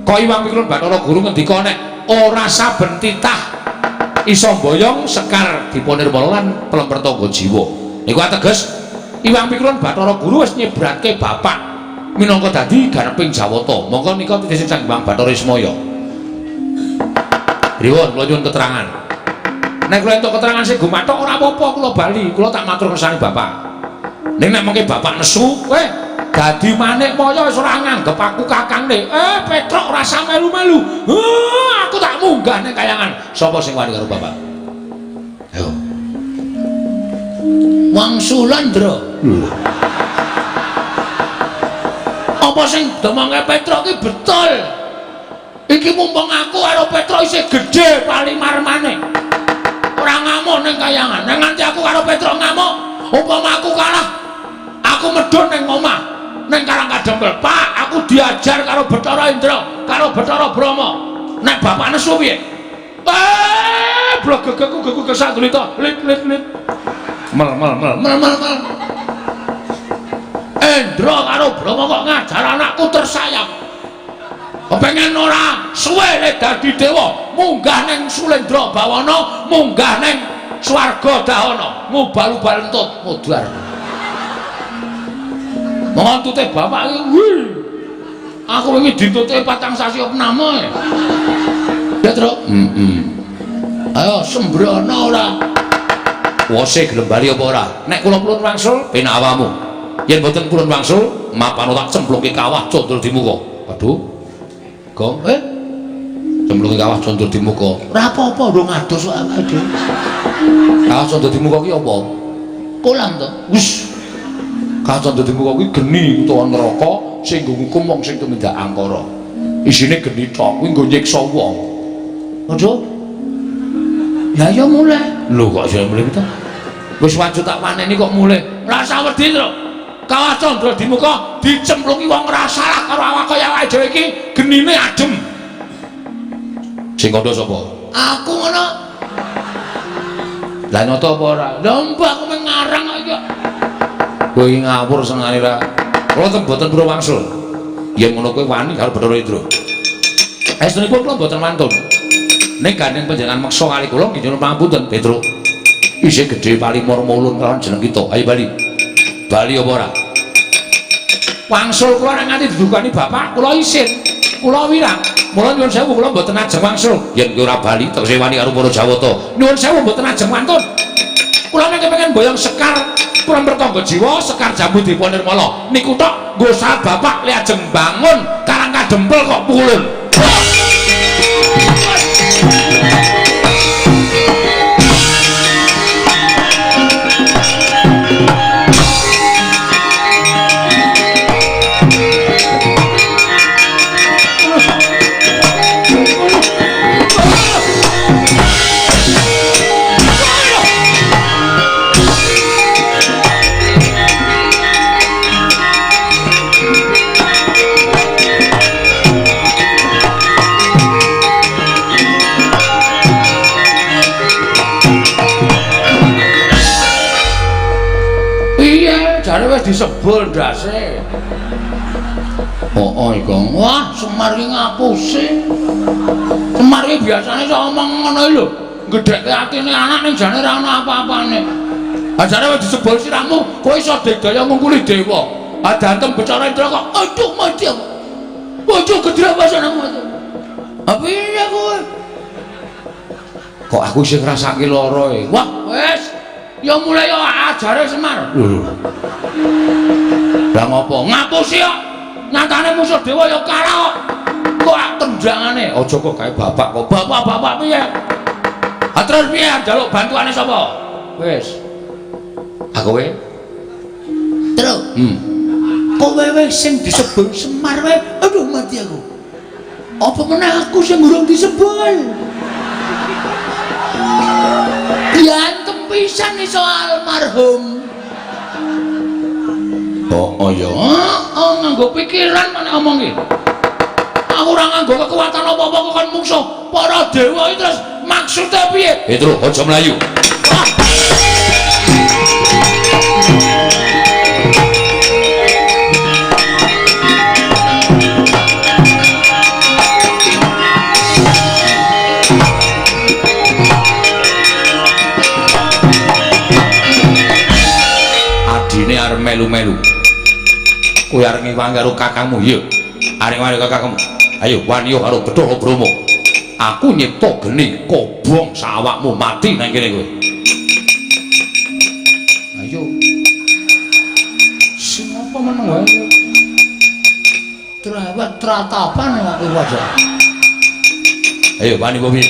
Kok Iwang Pikulun Bathara Guru ngendika nek ora saben titah iso mboyong Sekar Dipa Nirmala lan Pelem Pertangga Jiwa. Niku ateges Iwang Pikulun Bathara Guru wis nyebratke bapak minangka dadi ganeping Jawata. Monggo nika titih Sang Hyang Bathara Ismaya. Pripun kula nyuwun keterangan. Nek kula entuk keterangan sing gumathok ora apa-apa kula bali, kula tak matur kersane bapak. Ning nek mengke bapak nesu, kowe dadi manik maya wis ora nganggep aku kakangne. Petruk ora usah melu-melu. Aku tak munggah ning kayangan. Sapa sing wani karo bapak? Ayo. Wangsulan, Ndra. Lho. Apa sing domongke Petruk ki betul? Iki mumpung aku karo Petruk isih gedhe palimarmane. Ora ngamuk ning kayangan. Nek nganti aku karo Petruk ngamuk, umpama aku kalah, aku medhun ning omah, ning Karang Kadempel. Pak, aku diajar karo Bathara Indra, karo Bathara Brahma. Nek bapak nesu piye? Blogegku geku kesandulita. Lit lit lit. Mel mel mel mel mel mel. Indra karo Brahma kok ngajar anakku tersayang. Kepengen ora suwe le dadi dewa, munggah ning Sulendra Bawana, munggah ning swarga Dahana, ngubal-ubal entut mudhar. Mongko bapak iki wih. Aku wingi dintute 4 sasi opname. Ya, Truk. Heeh. Ayo sembrono ora. Wose gelem bali apa ora? Nek kula purun wangsul penak awakmu. Yen mboten purun wangsul, mapano tak cemplungke kawah condro di muka. Waduh. Gong, cemplunge kawah condro di muka. Ora apa-apa, ndung adus kok awake dhewe. Kawah condro di muka ki apa? Kolam to. Wis. Kawah condro di muka kuwi geni utawa neraka sing nggo ngukum wong sing tumindak angkara. Isine geni tok, kuwi nggo nyiksa wong. Waduh. Ya ya mulih. Lho kok iso mulih to? Wis wajud tak waneni kok mulih. Rasa wedi to. Kawah condro di muka dicemplungi wong ora salah karo awak kaya awake dhewe iki genine adem. Sing kandha sapa? Aku ngono. Lah nyoto apa ora? Lha mbah aku mung ngarang kok iki. Kowe iki ngawur senengane ra. Kula ten mboten purun wangsul. Yen ngono kowe wani karo Bathara Indra. Estunipun kula mboten wantun. Ning gandeng panjenengan meksa kali kula nggih nyuwun pangapunten, Petruk. Isih gedhe palimur mulun kalawan jeneng kita. Ayo bali. Bali apa ora? Wangsul kula nek nganti didukani bapak, kula isin. Kula wirang. Mula nyuwun sewu kula mboten ajeng wangsul. Yen kowe ora bali tegese wani karo para Jawata. Nyuwun sewu mboten ajeng wantun. Kula mengke pengen boyong Sekar Purwokerto Jiwa, Sekar Jambudipa Nirmala. Niku tok nggo saat bapak le ajeng bangun Karang Kadempel kok pulun. Disebul ndase. Oh, iku. Wah, Semar iki ngapusi. Semar iki biasane iso omong ngono lho. Gedhekke atine anak ning jane ora ana apa-apane. Ajare wis disebul sirahmu, kowe iso digdaya ngungkuli dewa. Ah dantem Bathara Indra kok aduh mati aku. Bojo gedhe apa senengmu itu? Ha piye kowe? Kok aku isih ngrasake lara e. Wah, wis. Ya mulai yo ajare Semar. Lho. Lah ngopo? Ngapusi kok. Nyatane musuh dewa ya kalah kok. Kok tendangane? Aja kok gawe bapak kok. Bapak-bapak piye? Ha terus piye njaluk bantuane sapa? Wis. Aku kowe. Truk. Kowe wis sing disebul Semar wae. Aduh mati aku. Apa meneh aku sing urung disebul? Diantem pisan iso almarhum. Oh ya. Oh, nganggo pikiran mana omong iki. Aku ora nganggo kekuatan apa-apa kok kon mungsuh para dewa iki terus maksudnya piye? Truk, aja mlayu. Adine arep melu-melu. Kowe arep ngiwangi karo kakangmu, iya. Arep ngiwangi karo kakangmu. Ayo wani karo Bathara Brahma. Aku nyipta geni kobong sawakmu mati nang kene kowe. Ayo. Sing apa meneng wae? Trawat tratapan aku wajah. Ayo wani kowe piye?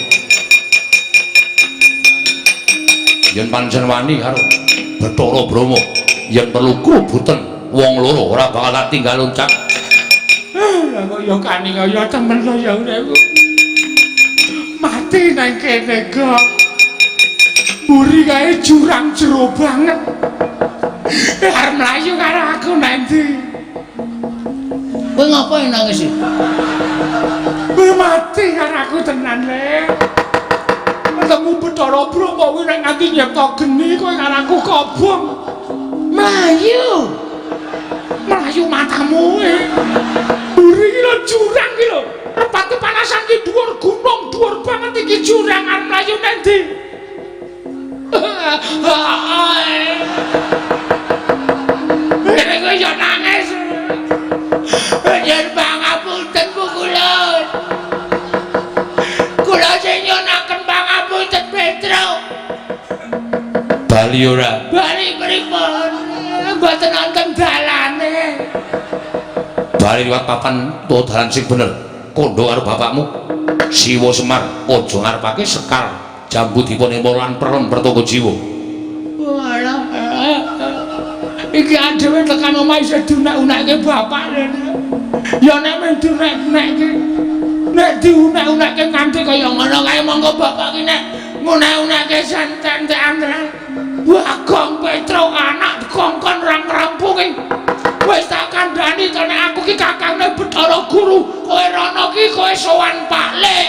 Yen pancen wani karo Bathara Brahma, yen perlu krubuten wong loro ora bakal tak tinggal ucap. Lah kok ya kani kaya temen to ya uripku. Mati nang kene kok. Mburi kae jurang jero banget. Arep mlayu karo aku nang ndi? Kowe ngapain nangis iki? Kowe mati karo aku tenan le. Ketemu Bathara Brahma kuwi nek nganti nyipta geni kowe karo aku kobong. Mlayu. Mlayu matamu e. Mburi iki lho jurang iki lho. Repat kepanasan ki dhuwur gunung, dhuwur banget iki jurang arep mlayu nang ndi? Ini kowe yo nangis. Yen pangapunten pukulun. Kula sing nyunaken pangapunten Petruk. Bali ora? Bali pripun? Mboten wonten dalane. Bali liwat papan utawa dalan sing bener. Kondo karo bapakmu Siwa Semar aja ngarepake Sekar Jambudipa Nirmala lan Perlon Pertaka Jiwa. Walah. Iki adewe tekan omah isih diunek-unekke bapak. Ya nek mung diunek-unekke. Nek diunek-unekke nganti kaya ngono kae monggo bapak ki nek ngunek-unekke santen-entekan tenan. Bagong Petruk anak dikongkon ora ngrampungi. Wis tak kandhani to nek aku ki kakangne Bathara Guru, kowe rono ki kowe sowan Pak Lek.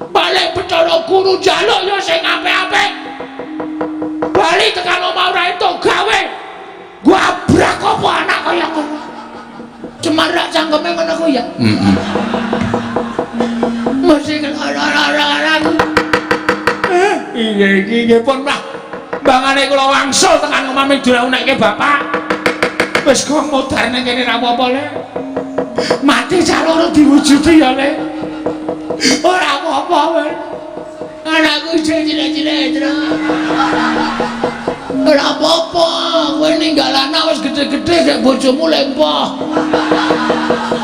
Pak Lek Bathara Guru njaluk ya sing apik-apik. Bali tekan omah ora entuk gawe. Gabrak apa anak kaya ngono. Cemar rak cangkeme ngono kuwi ya. Heeh. Mesti lara-lara aku. Iya iki nggih pun lah. Bangane kula wangsul tekan omah ming diunekke bapak. Wis kok modar ning kene ra apa-apa le. Mati caloro diwujudi ya le. Ora apa-apa wae. Anakku isih cilik-cilik terus. Ora apa-apa, kowe ninggal anak wis gedhe-gedhe gek bojomu lempoh.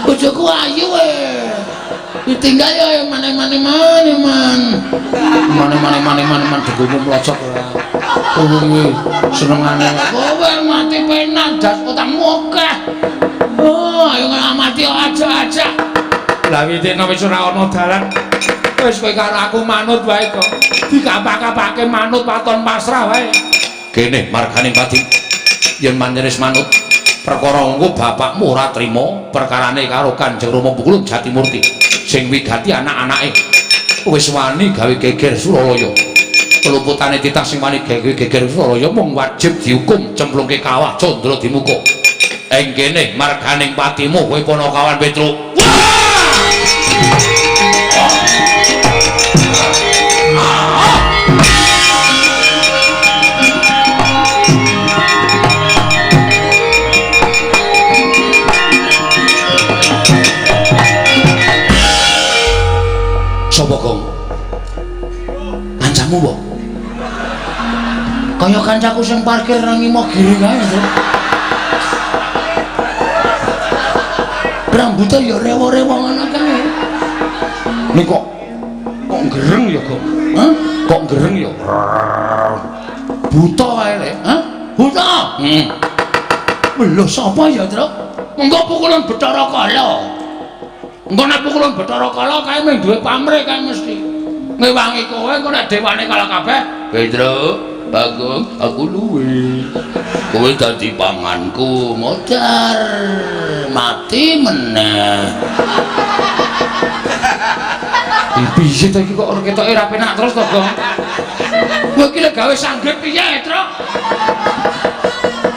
Bojoku ayu e. Ditinggal ya mane-mane man. Mane-mane man degomu mlocot ora. Kowe kuwi senengane kowe mati penak das utangmu akeh. Oh, ayo mati aja-aja. Lah witene wis ora ana dalan. Wis kowe karo aku manut wae kok. Dikapak-kapake manut waton pasrah wae. Kene margane pati yen manjenis manut perkara engko bapakmu ora trima perkarane karo Kanjeng Rama Pukulun Jatimurti sing wigati anak-anake wis wani gawe geger Suralaya. Keluputane titah sing wani gawe geger Suralaya mung wajib dihukum cemplungke kawah Candra Dimuka. Ing kene marganing patimu kowe Panakawan Petruk. Sapa Gong? Kancamu mbok? Kaya kancaku sing parkir nang Imogiri kae to. Rambute ya rewo-rewo ngono kae. Ning kok gereng ya, Gong? Hah? Kok gereng ya? Buta kae le. Hah? Buta? Heeh. Lho sapa ya, Truk? Mengko pukulan Bathara Kala. Engko nek pukulan Bathara Kala kae mung duwe pamrih kae mesti. Ngewangi kowe engko nek dewane kalah kabeh. Petruk, Bagong, aku luwe. Kowe dadi panganku, modar mati meneh. Piye to iki kok ora ketoke ra penak terus to, Gong? Kowe iki lek gawe sanggit piye, Truk?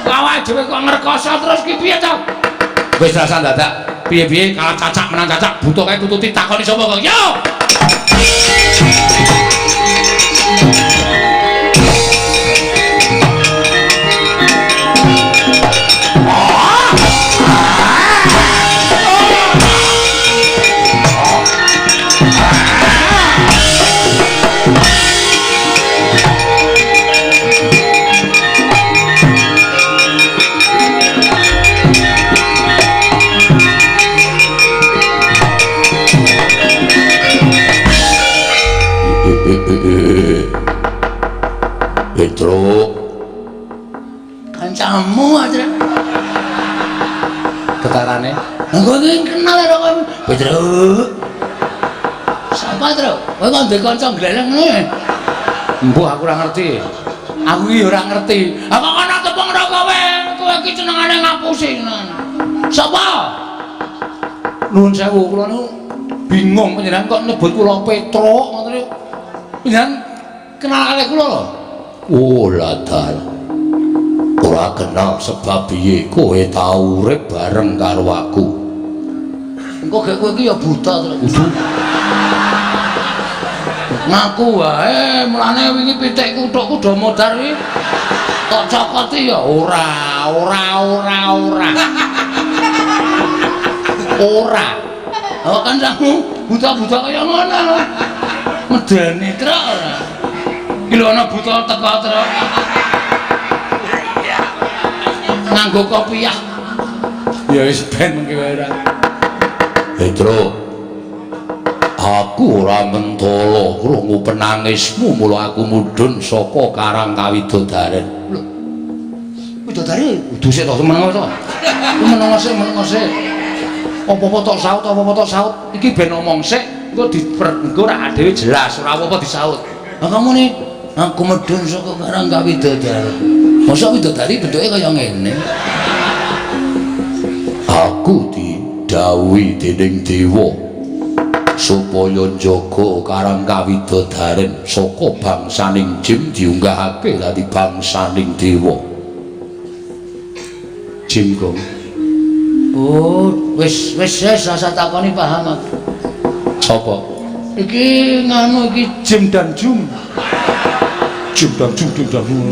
Awake dhewe kok ngrekoso terus ki piye to? Wis rasa dadak piye-piye kalah cacak menang cacak buta kae tututi takoni sapa kok. Yo. Petruk, kancamu aja. Getarane. Aku iki kenal karo kowe. Petruk. Sapa, Truk? Kowe kok ndek kanca gleleng ngene? Mbuh aku ora ngerti. Aku iki ora ngerti. Apa kono tepung ro kowe? Kowe iki senengane ngapusi. Sapa? Nuwun sewu, kula niku bingung panjenengan kok nyebut kula Petruk ngoten niku. Panjenengan kenal kalih kula lho. Oh ladal. Ora kenal sebab piye kowe tau urip bareng karo aku. Engko gek kowe iki ya buta terus. Kudu. Ngaku wae, mulane wingi pitik kuthukku do modar iki. Tok cokoti ya ora, ora, ora, ora. Ora. Oh kancamu buta-buta kaya ngono. Medeni truk ora. Iki lho ana buta teko truk. Nganggo kopiah. Ya wis ben mengki wae ora. Petruk, aku ora mentolo krungu penangismu mula aku mudhun saka Karang Kawidodaren. Lho. Widodari kudu sik to meneng to. Ku meneng sik, meneng sik. Apa-apa tok saut, apa-apa tok saut. Iki ben omong sik, engko diperenggo ora dhewe jelas, ora apa-apa disaut. Lah kamu nih, aku medhun saka Karang Kawidodaren. Mosok widodari bentuke kaya ngene. Aku didhawuhi dening dewa supaya njaga Karang Kawidodaren saka bangsaning jim diunggahake dadi bangsaning dewa. Jim Gong. Oh, wis wis wis rasa takoni paham aku. Sapa? Iki nganu iki Jim dan Jum. Jim dan Jum, Jim dan Jum.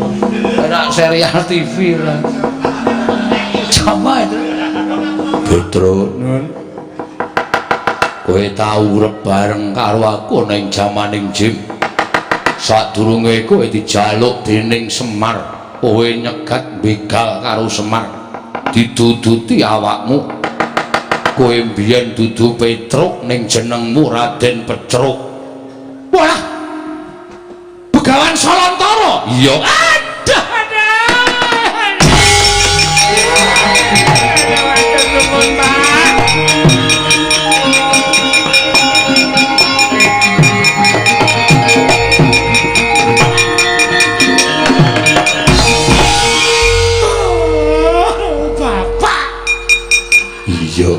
Ora serial TV lah. Coba itu. Petruk, kowe tau urip bareng karo aku ning jamaning Jim. Sadurunge kowe dijaluk dening Semar. Kowe nyegat begal karo Semar. Diduduti awakmu. Kowe mbiyen dudu Petruk ning jenengmu Raden Petruk. Walah. Begawan Salantara. Iya. Aduh, aduh. Nuwun, Pak. Bapak. Iya.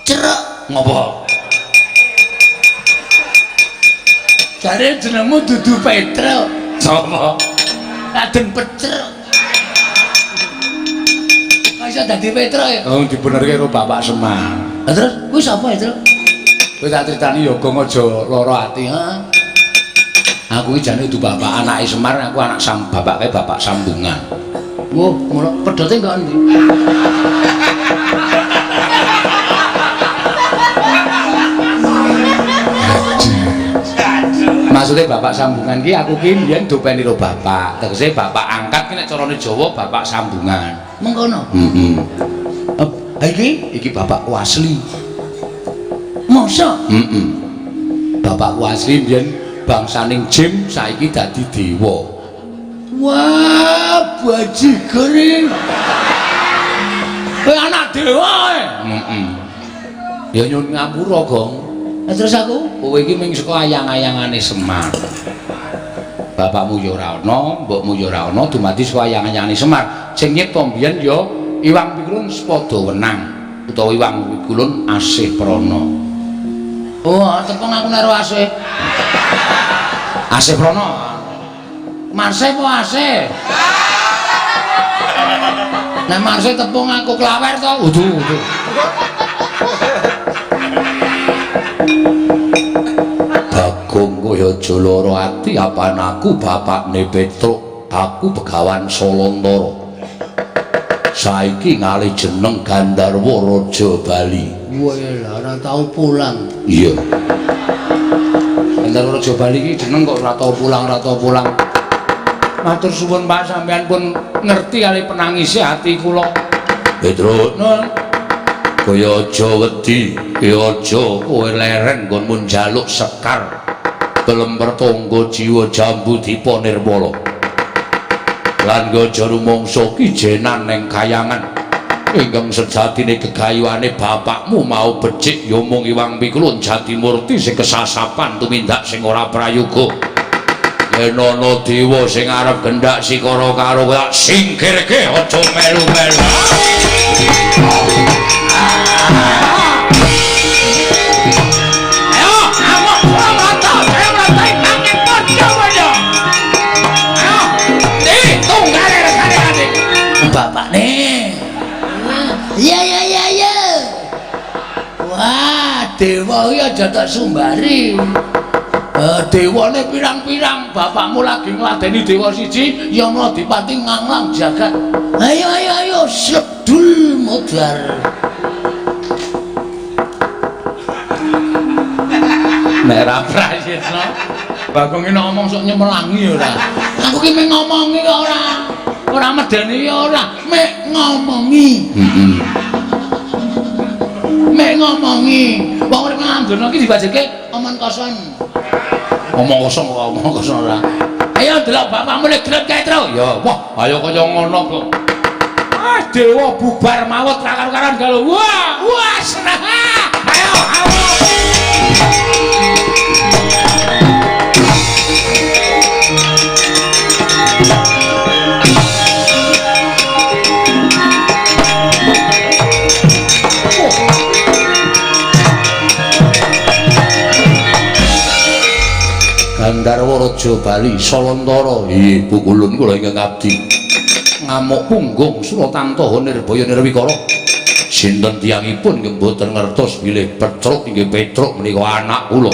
Cerek Ngopo? Jare jenengmu dudu Petruk. Sapa? Raden Petruk. Kok iso dadi Petruk ya? Oh, dibenerke karo Bapak Semar. Lah terus kuwi sapa ya, Truk? Kowe tak critani ya Gong aja lara ati, Heeh. Aku iki jane dudu bapak anake Semar, aku anak bapake bapak sambungan. Wah, ngono pedote kok endi? Maksudnya bapak sambungan ki aku ki mbiyen dopeni karo bapak. Tegese bapak angkat ki nek carane Jawa bapak sambungan. Mengkono. Heeh. Iki iki bapakku asli. Mosok? Heeh. Bapakku asli mbiyen bangsaning jim saiki dadi dewa. Wah, bajigur iki. Kowe anak dewa e. Heeh. Ya nyuwun ngapura, Gong. Lah terus aku? Kowe iki mung saka ayang-ayangane Semar. Bapakmu ya ora ana, mbokmu ya ora ana, dumadi saka ayang-ayangane Semar. Sing nyipta mbiyen ya Iwang Pikulun Sepada Wenang utawa Iwang Pikulun Asih Prana. Oh, tepung aku karo Asih. Asih Prana. Marse apa Asih? Nek Marse tepung aku klawer to. Udu, udu. Bagong kowe aja lara ati apan aku bapakne Petruk, aku Begawan Salantara. Saiki ngalih jeneng Gandharwa Raja Bali. Wah, lah ora tau pulang. Iya. Gandharwa Raja Bali iki jeneng kok ora tau pulang, ora tau pulang. Matur suwun Pak, sampean pun ngerti kali penangise ati kula. Petruk, Nun. Kowe aja wedi, kowe aja kowe leren nggonmu njaluk sekar. Kelemper tangga jiwa jambu dipa nirmala. Lan aja rumangsa kijenan ning kayangan. Ingkang sejatine gegayuhane bapakmu mau becik ya mung Iwang Pikulun Jatimurti sing kesasapan tumindak sing ora prayoga. Yen ana dewa sing arep gendak sikara karo kowe tak singkirke aja melu-melu. Ayo, amuk mata, ayo mata nanging padha-padha. Ayo, ndi tunggale regane ati. Bapakne. Iya iya iya iya. Wah, dewa iki aja tak sumbari. Dewane pirang-pirang, bapakmu lagi ngladeni dewa siji, Yama Dipati nganglang jagat. Ayo ayo ayo, sledul modar. Nek ra prayitna, Bagong iki ngomong sok nyemelangi ora. Aku ki mung ngomongi kok ora. Ora medeni ya ora, mek ngomongi. Heeh. Mek ngomongi. Wong urip nang donya iki dibajeke omong kosong. Omong kosong kok, omong kosong ora. Ayo delok bapakmu lek gelut kae, Tru. Ya, wah, ayo kaya ngono kok. Ah, dewa bubar mawut ra karo-karon galo. Wah, wah, seneng. Ayo, ayo. Gandharwa Raja Bali Salantara. Iya, pukulun kula ingkang abdi. Ngamuk punggung Suratantaha Nirbaya Nirwikara. Sinten tiyangipun nggih mboten ngertos bilih Petruk inggih Petruk menika anak kula.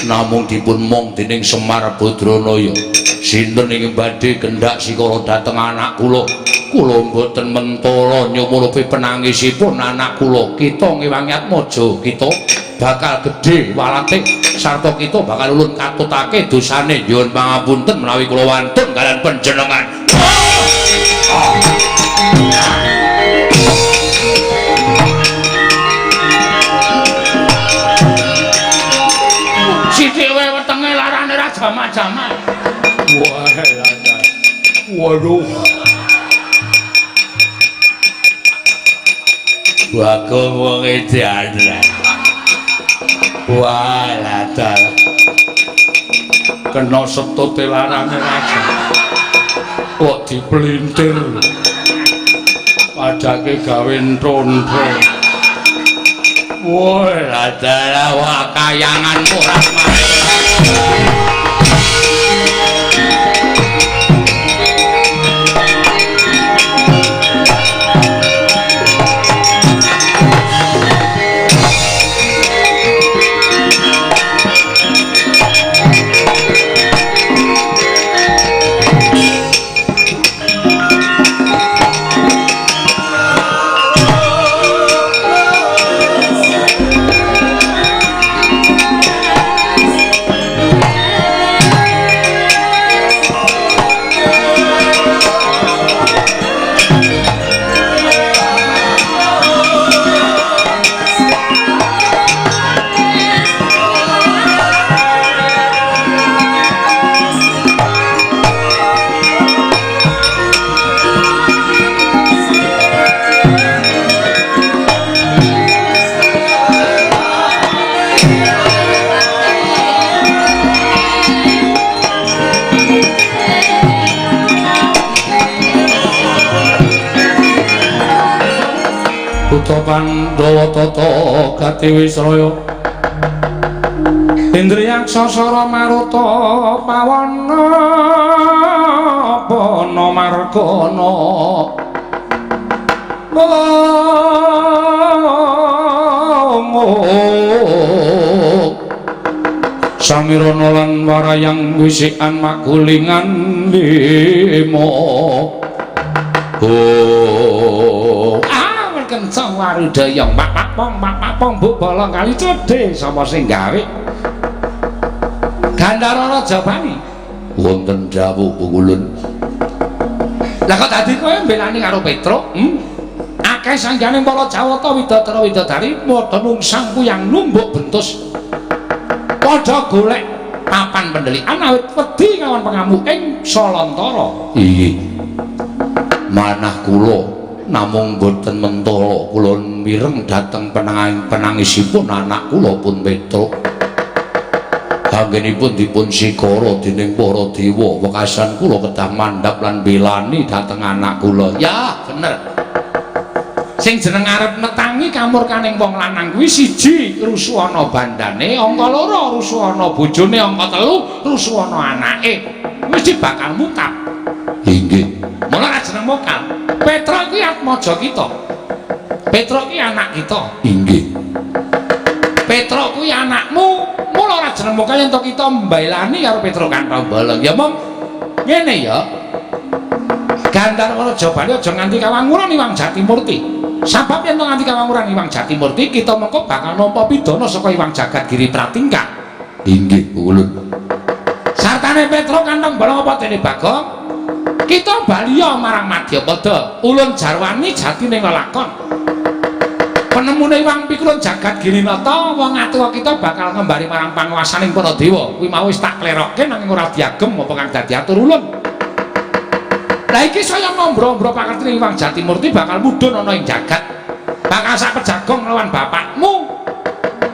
Namung dipun mong dening Semar Badranaya. Sinten ingkang badhe kendhak sikara dhateng anak kula. Kula mboten mentala nyumurupi penangisipun anak kula. Kita ngewangi atmaja kita bakal gedhe walate sarta kita bakal ulun katutake dosane. Nyuwun pangapunten menawi kula wantun kalian panjenengan. Sithik wae wetenge larane ra jamak-jamak. Wah, waduh. Bagong wong edan. Wah, ladal. Kena setute larane raja. Kok dipelintir. Padake gawe ntontho. Wah, ladal wah kayangan ora mari. Pandhawa tata gati wisraya Indriyaksa sara maruta pawana pana margana Samirana lan warayang wisikan magulingan lima. Oh, kenceng warudaya mak pong mak pong mbok bolong kali cedhe sapa sing gawe Gandhara Raja Bali wonten dawuh ulun. Lah kok dadi kowe mbelani karo Petruk? Akeh sanggane para Jawata widatara widadari padha nungsang kuyang numbuk bentus padha golek papan pendelikan awit wedi kawan pengamuk ing Salantara. Inggih. Manah kula namung boten mentala kula mireng dhateng penangisipun anak kula pun Petruk. Anggenipun dipun sikara dening para dewa, wekasan kula kedah mandhap lan belani dhateng anak kula. Ya, bener. Sing jeneng arep netangi kamurkaning wong lanang kuwi siji rusuhana bandane, angka loro rusuhana bojone, angka telu rusuhana anake. Mesti bakal mutap. Inggih. Mula ra jeneng mokal. Petruk kuwi atmaja kita. Petruk kuwi anak kita. Inggih. Petruk kuwi anakmu. Mula ora jeneng mokal yen to kita mbelani karo Petruk kanthi bolong. Ya mong ngene ya. Gandharwa Raja Bali aja nganti kawanguran Iwang Jatimurti. Sabab yen to nganti kawanguran Iwang Jatimurti, kita mengko bakal nampa pidana saka Iwang Jagat Giri Pratingkah. Inggih, ulun. Sartane Petruk kantong bolong apa dene Bagong? Kita baliya marang Madyapada. Ulun jarwani jatine lelakon. Penemune Iwang Pikulun Jagat Girinata, wong atuwa kita bakal ngembari marang panguwasaning para dewa. Kuwi mau wis tak klerokke nanging ora diagem apa kang dadi atur ulun. Lah iki saya ngombro-ombro pakertine Iwang Jatimurti bakal mudhun ana ing jagat. Bakal sak pejagong lawan bapakmu.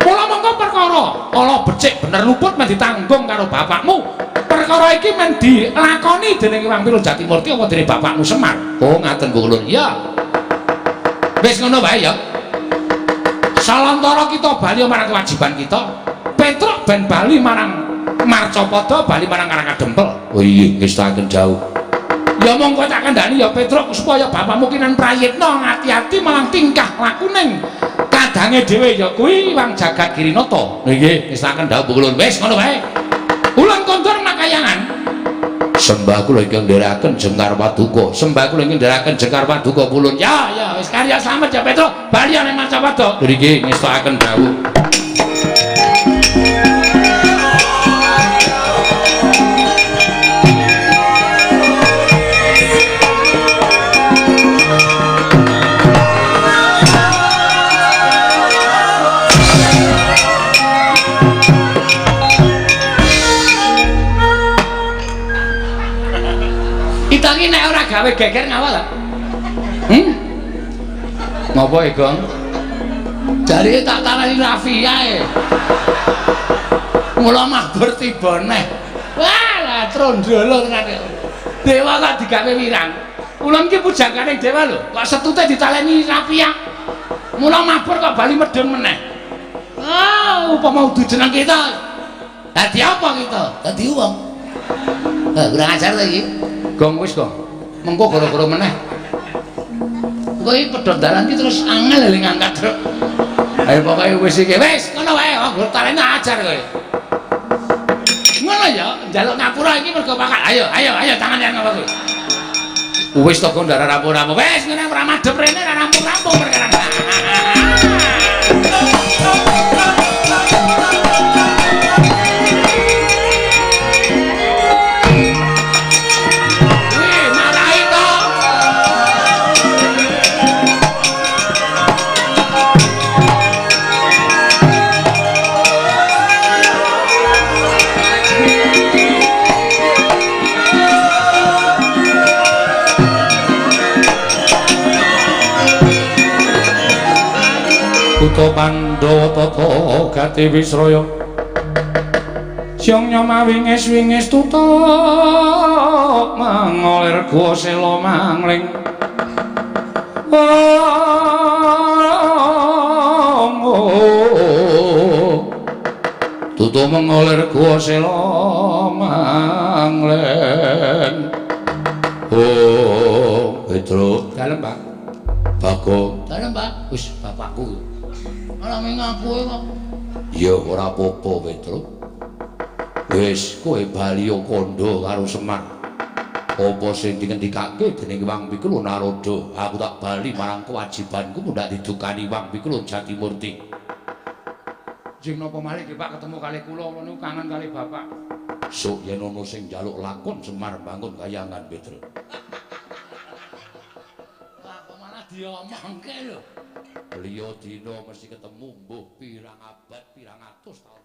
Mula mongko perkara ala becik bener luput men ditanggung karo bapakmu. Perkara iki men dilakoni dening Iwang Pikulun Jatimurti apa dening bapakmu Semar. Oh, ngaten Bu Ulun. Ya. Wis ngono wae ya. Salantara kita bali marang kewajiban kita. Petruk ben bali marang Marcapada, bali marang Karang Kadempel. Oh iya, ngestaken jauh. Ya monggo tak kandhani ya Petruk supaya bapakmu kinan prayitna ati-ati marang tingkah lakuning kadange dhewe ya kuwi Iwang Jagat Girinata. Nggih, ngestaken dawuh ulun. Wis ngono wae. Ulun kondur makayangan. Sembah kula ingkang nderekaken Jengkar Paduka. Sembah kula ingkang nderekaken Jengkar Paduka pulun. Ya, ya wis karya slamet ya Petro. Bali ning Macapada. Nggih, ngestokaken dawuh. Kita iki nek ora gawe geger ngawal ta? Ngopo e, Gong? Jarike tak taleni Rafia e. Mula mabur tiba neh. Wah, lah trondolo tenan. Dewa kok digawe wirang. Ulun iki pujangane dewa lho, kok setute ditaleni Rafia. Mula mabur kok bali medhun meneh. Ah, upama udu jeneng kita. Dadi apa kita? Dadi wong. Lah kurang ajar ta iki. Gong wis, Gong. Mengko gara-gara meneh. Engko iki pedhot dalan iki terus angel lho ngangkat, Truk. Ayo pokoke wis iki. Wis, ngono wae, kok talene ajar kowe. Ngono ya, njaluk ngapura iki mergo pakat. Ayo, ayo, ayo tangan yang apa kuwi. Wis to kok ndara rampung-rampung. Wis ngene ora madhep rene ora rampung-rampung perkara. Wih, marahi to. Kutha Pandhawa tata gati Wisraya. Syong nyoma wingis-wingis tutuk mangolir guwa sela mangling. Tutuk mengolir guwa sela mangling. Oh, Petro. Dalem, Pak. Bagong. Dalem, Pak. Wis bapakku. Ora ngaku kok. Ya ora apa-apa, Petro. Wis kowe bali kandha karo Semar. Apa sing dingendikake dening Wang Pikul Narada, aku tak bali marang kewajibanku mundhak didukani Wang Pikul Jatimurti. Jeng napa malih nggih Pak ketemu kalih kula niku kangen kalih bapak. Sok yen ana sing njaluk lakon Semar bangun kayangan, Petro. Lah kok malah diomongke lho. Liya dina mesti ketemu mbuh pirang abad pirang atus taun.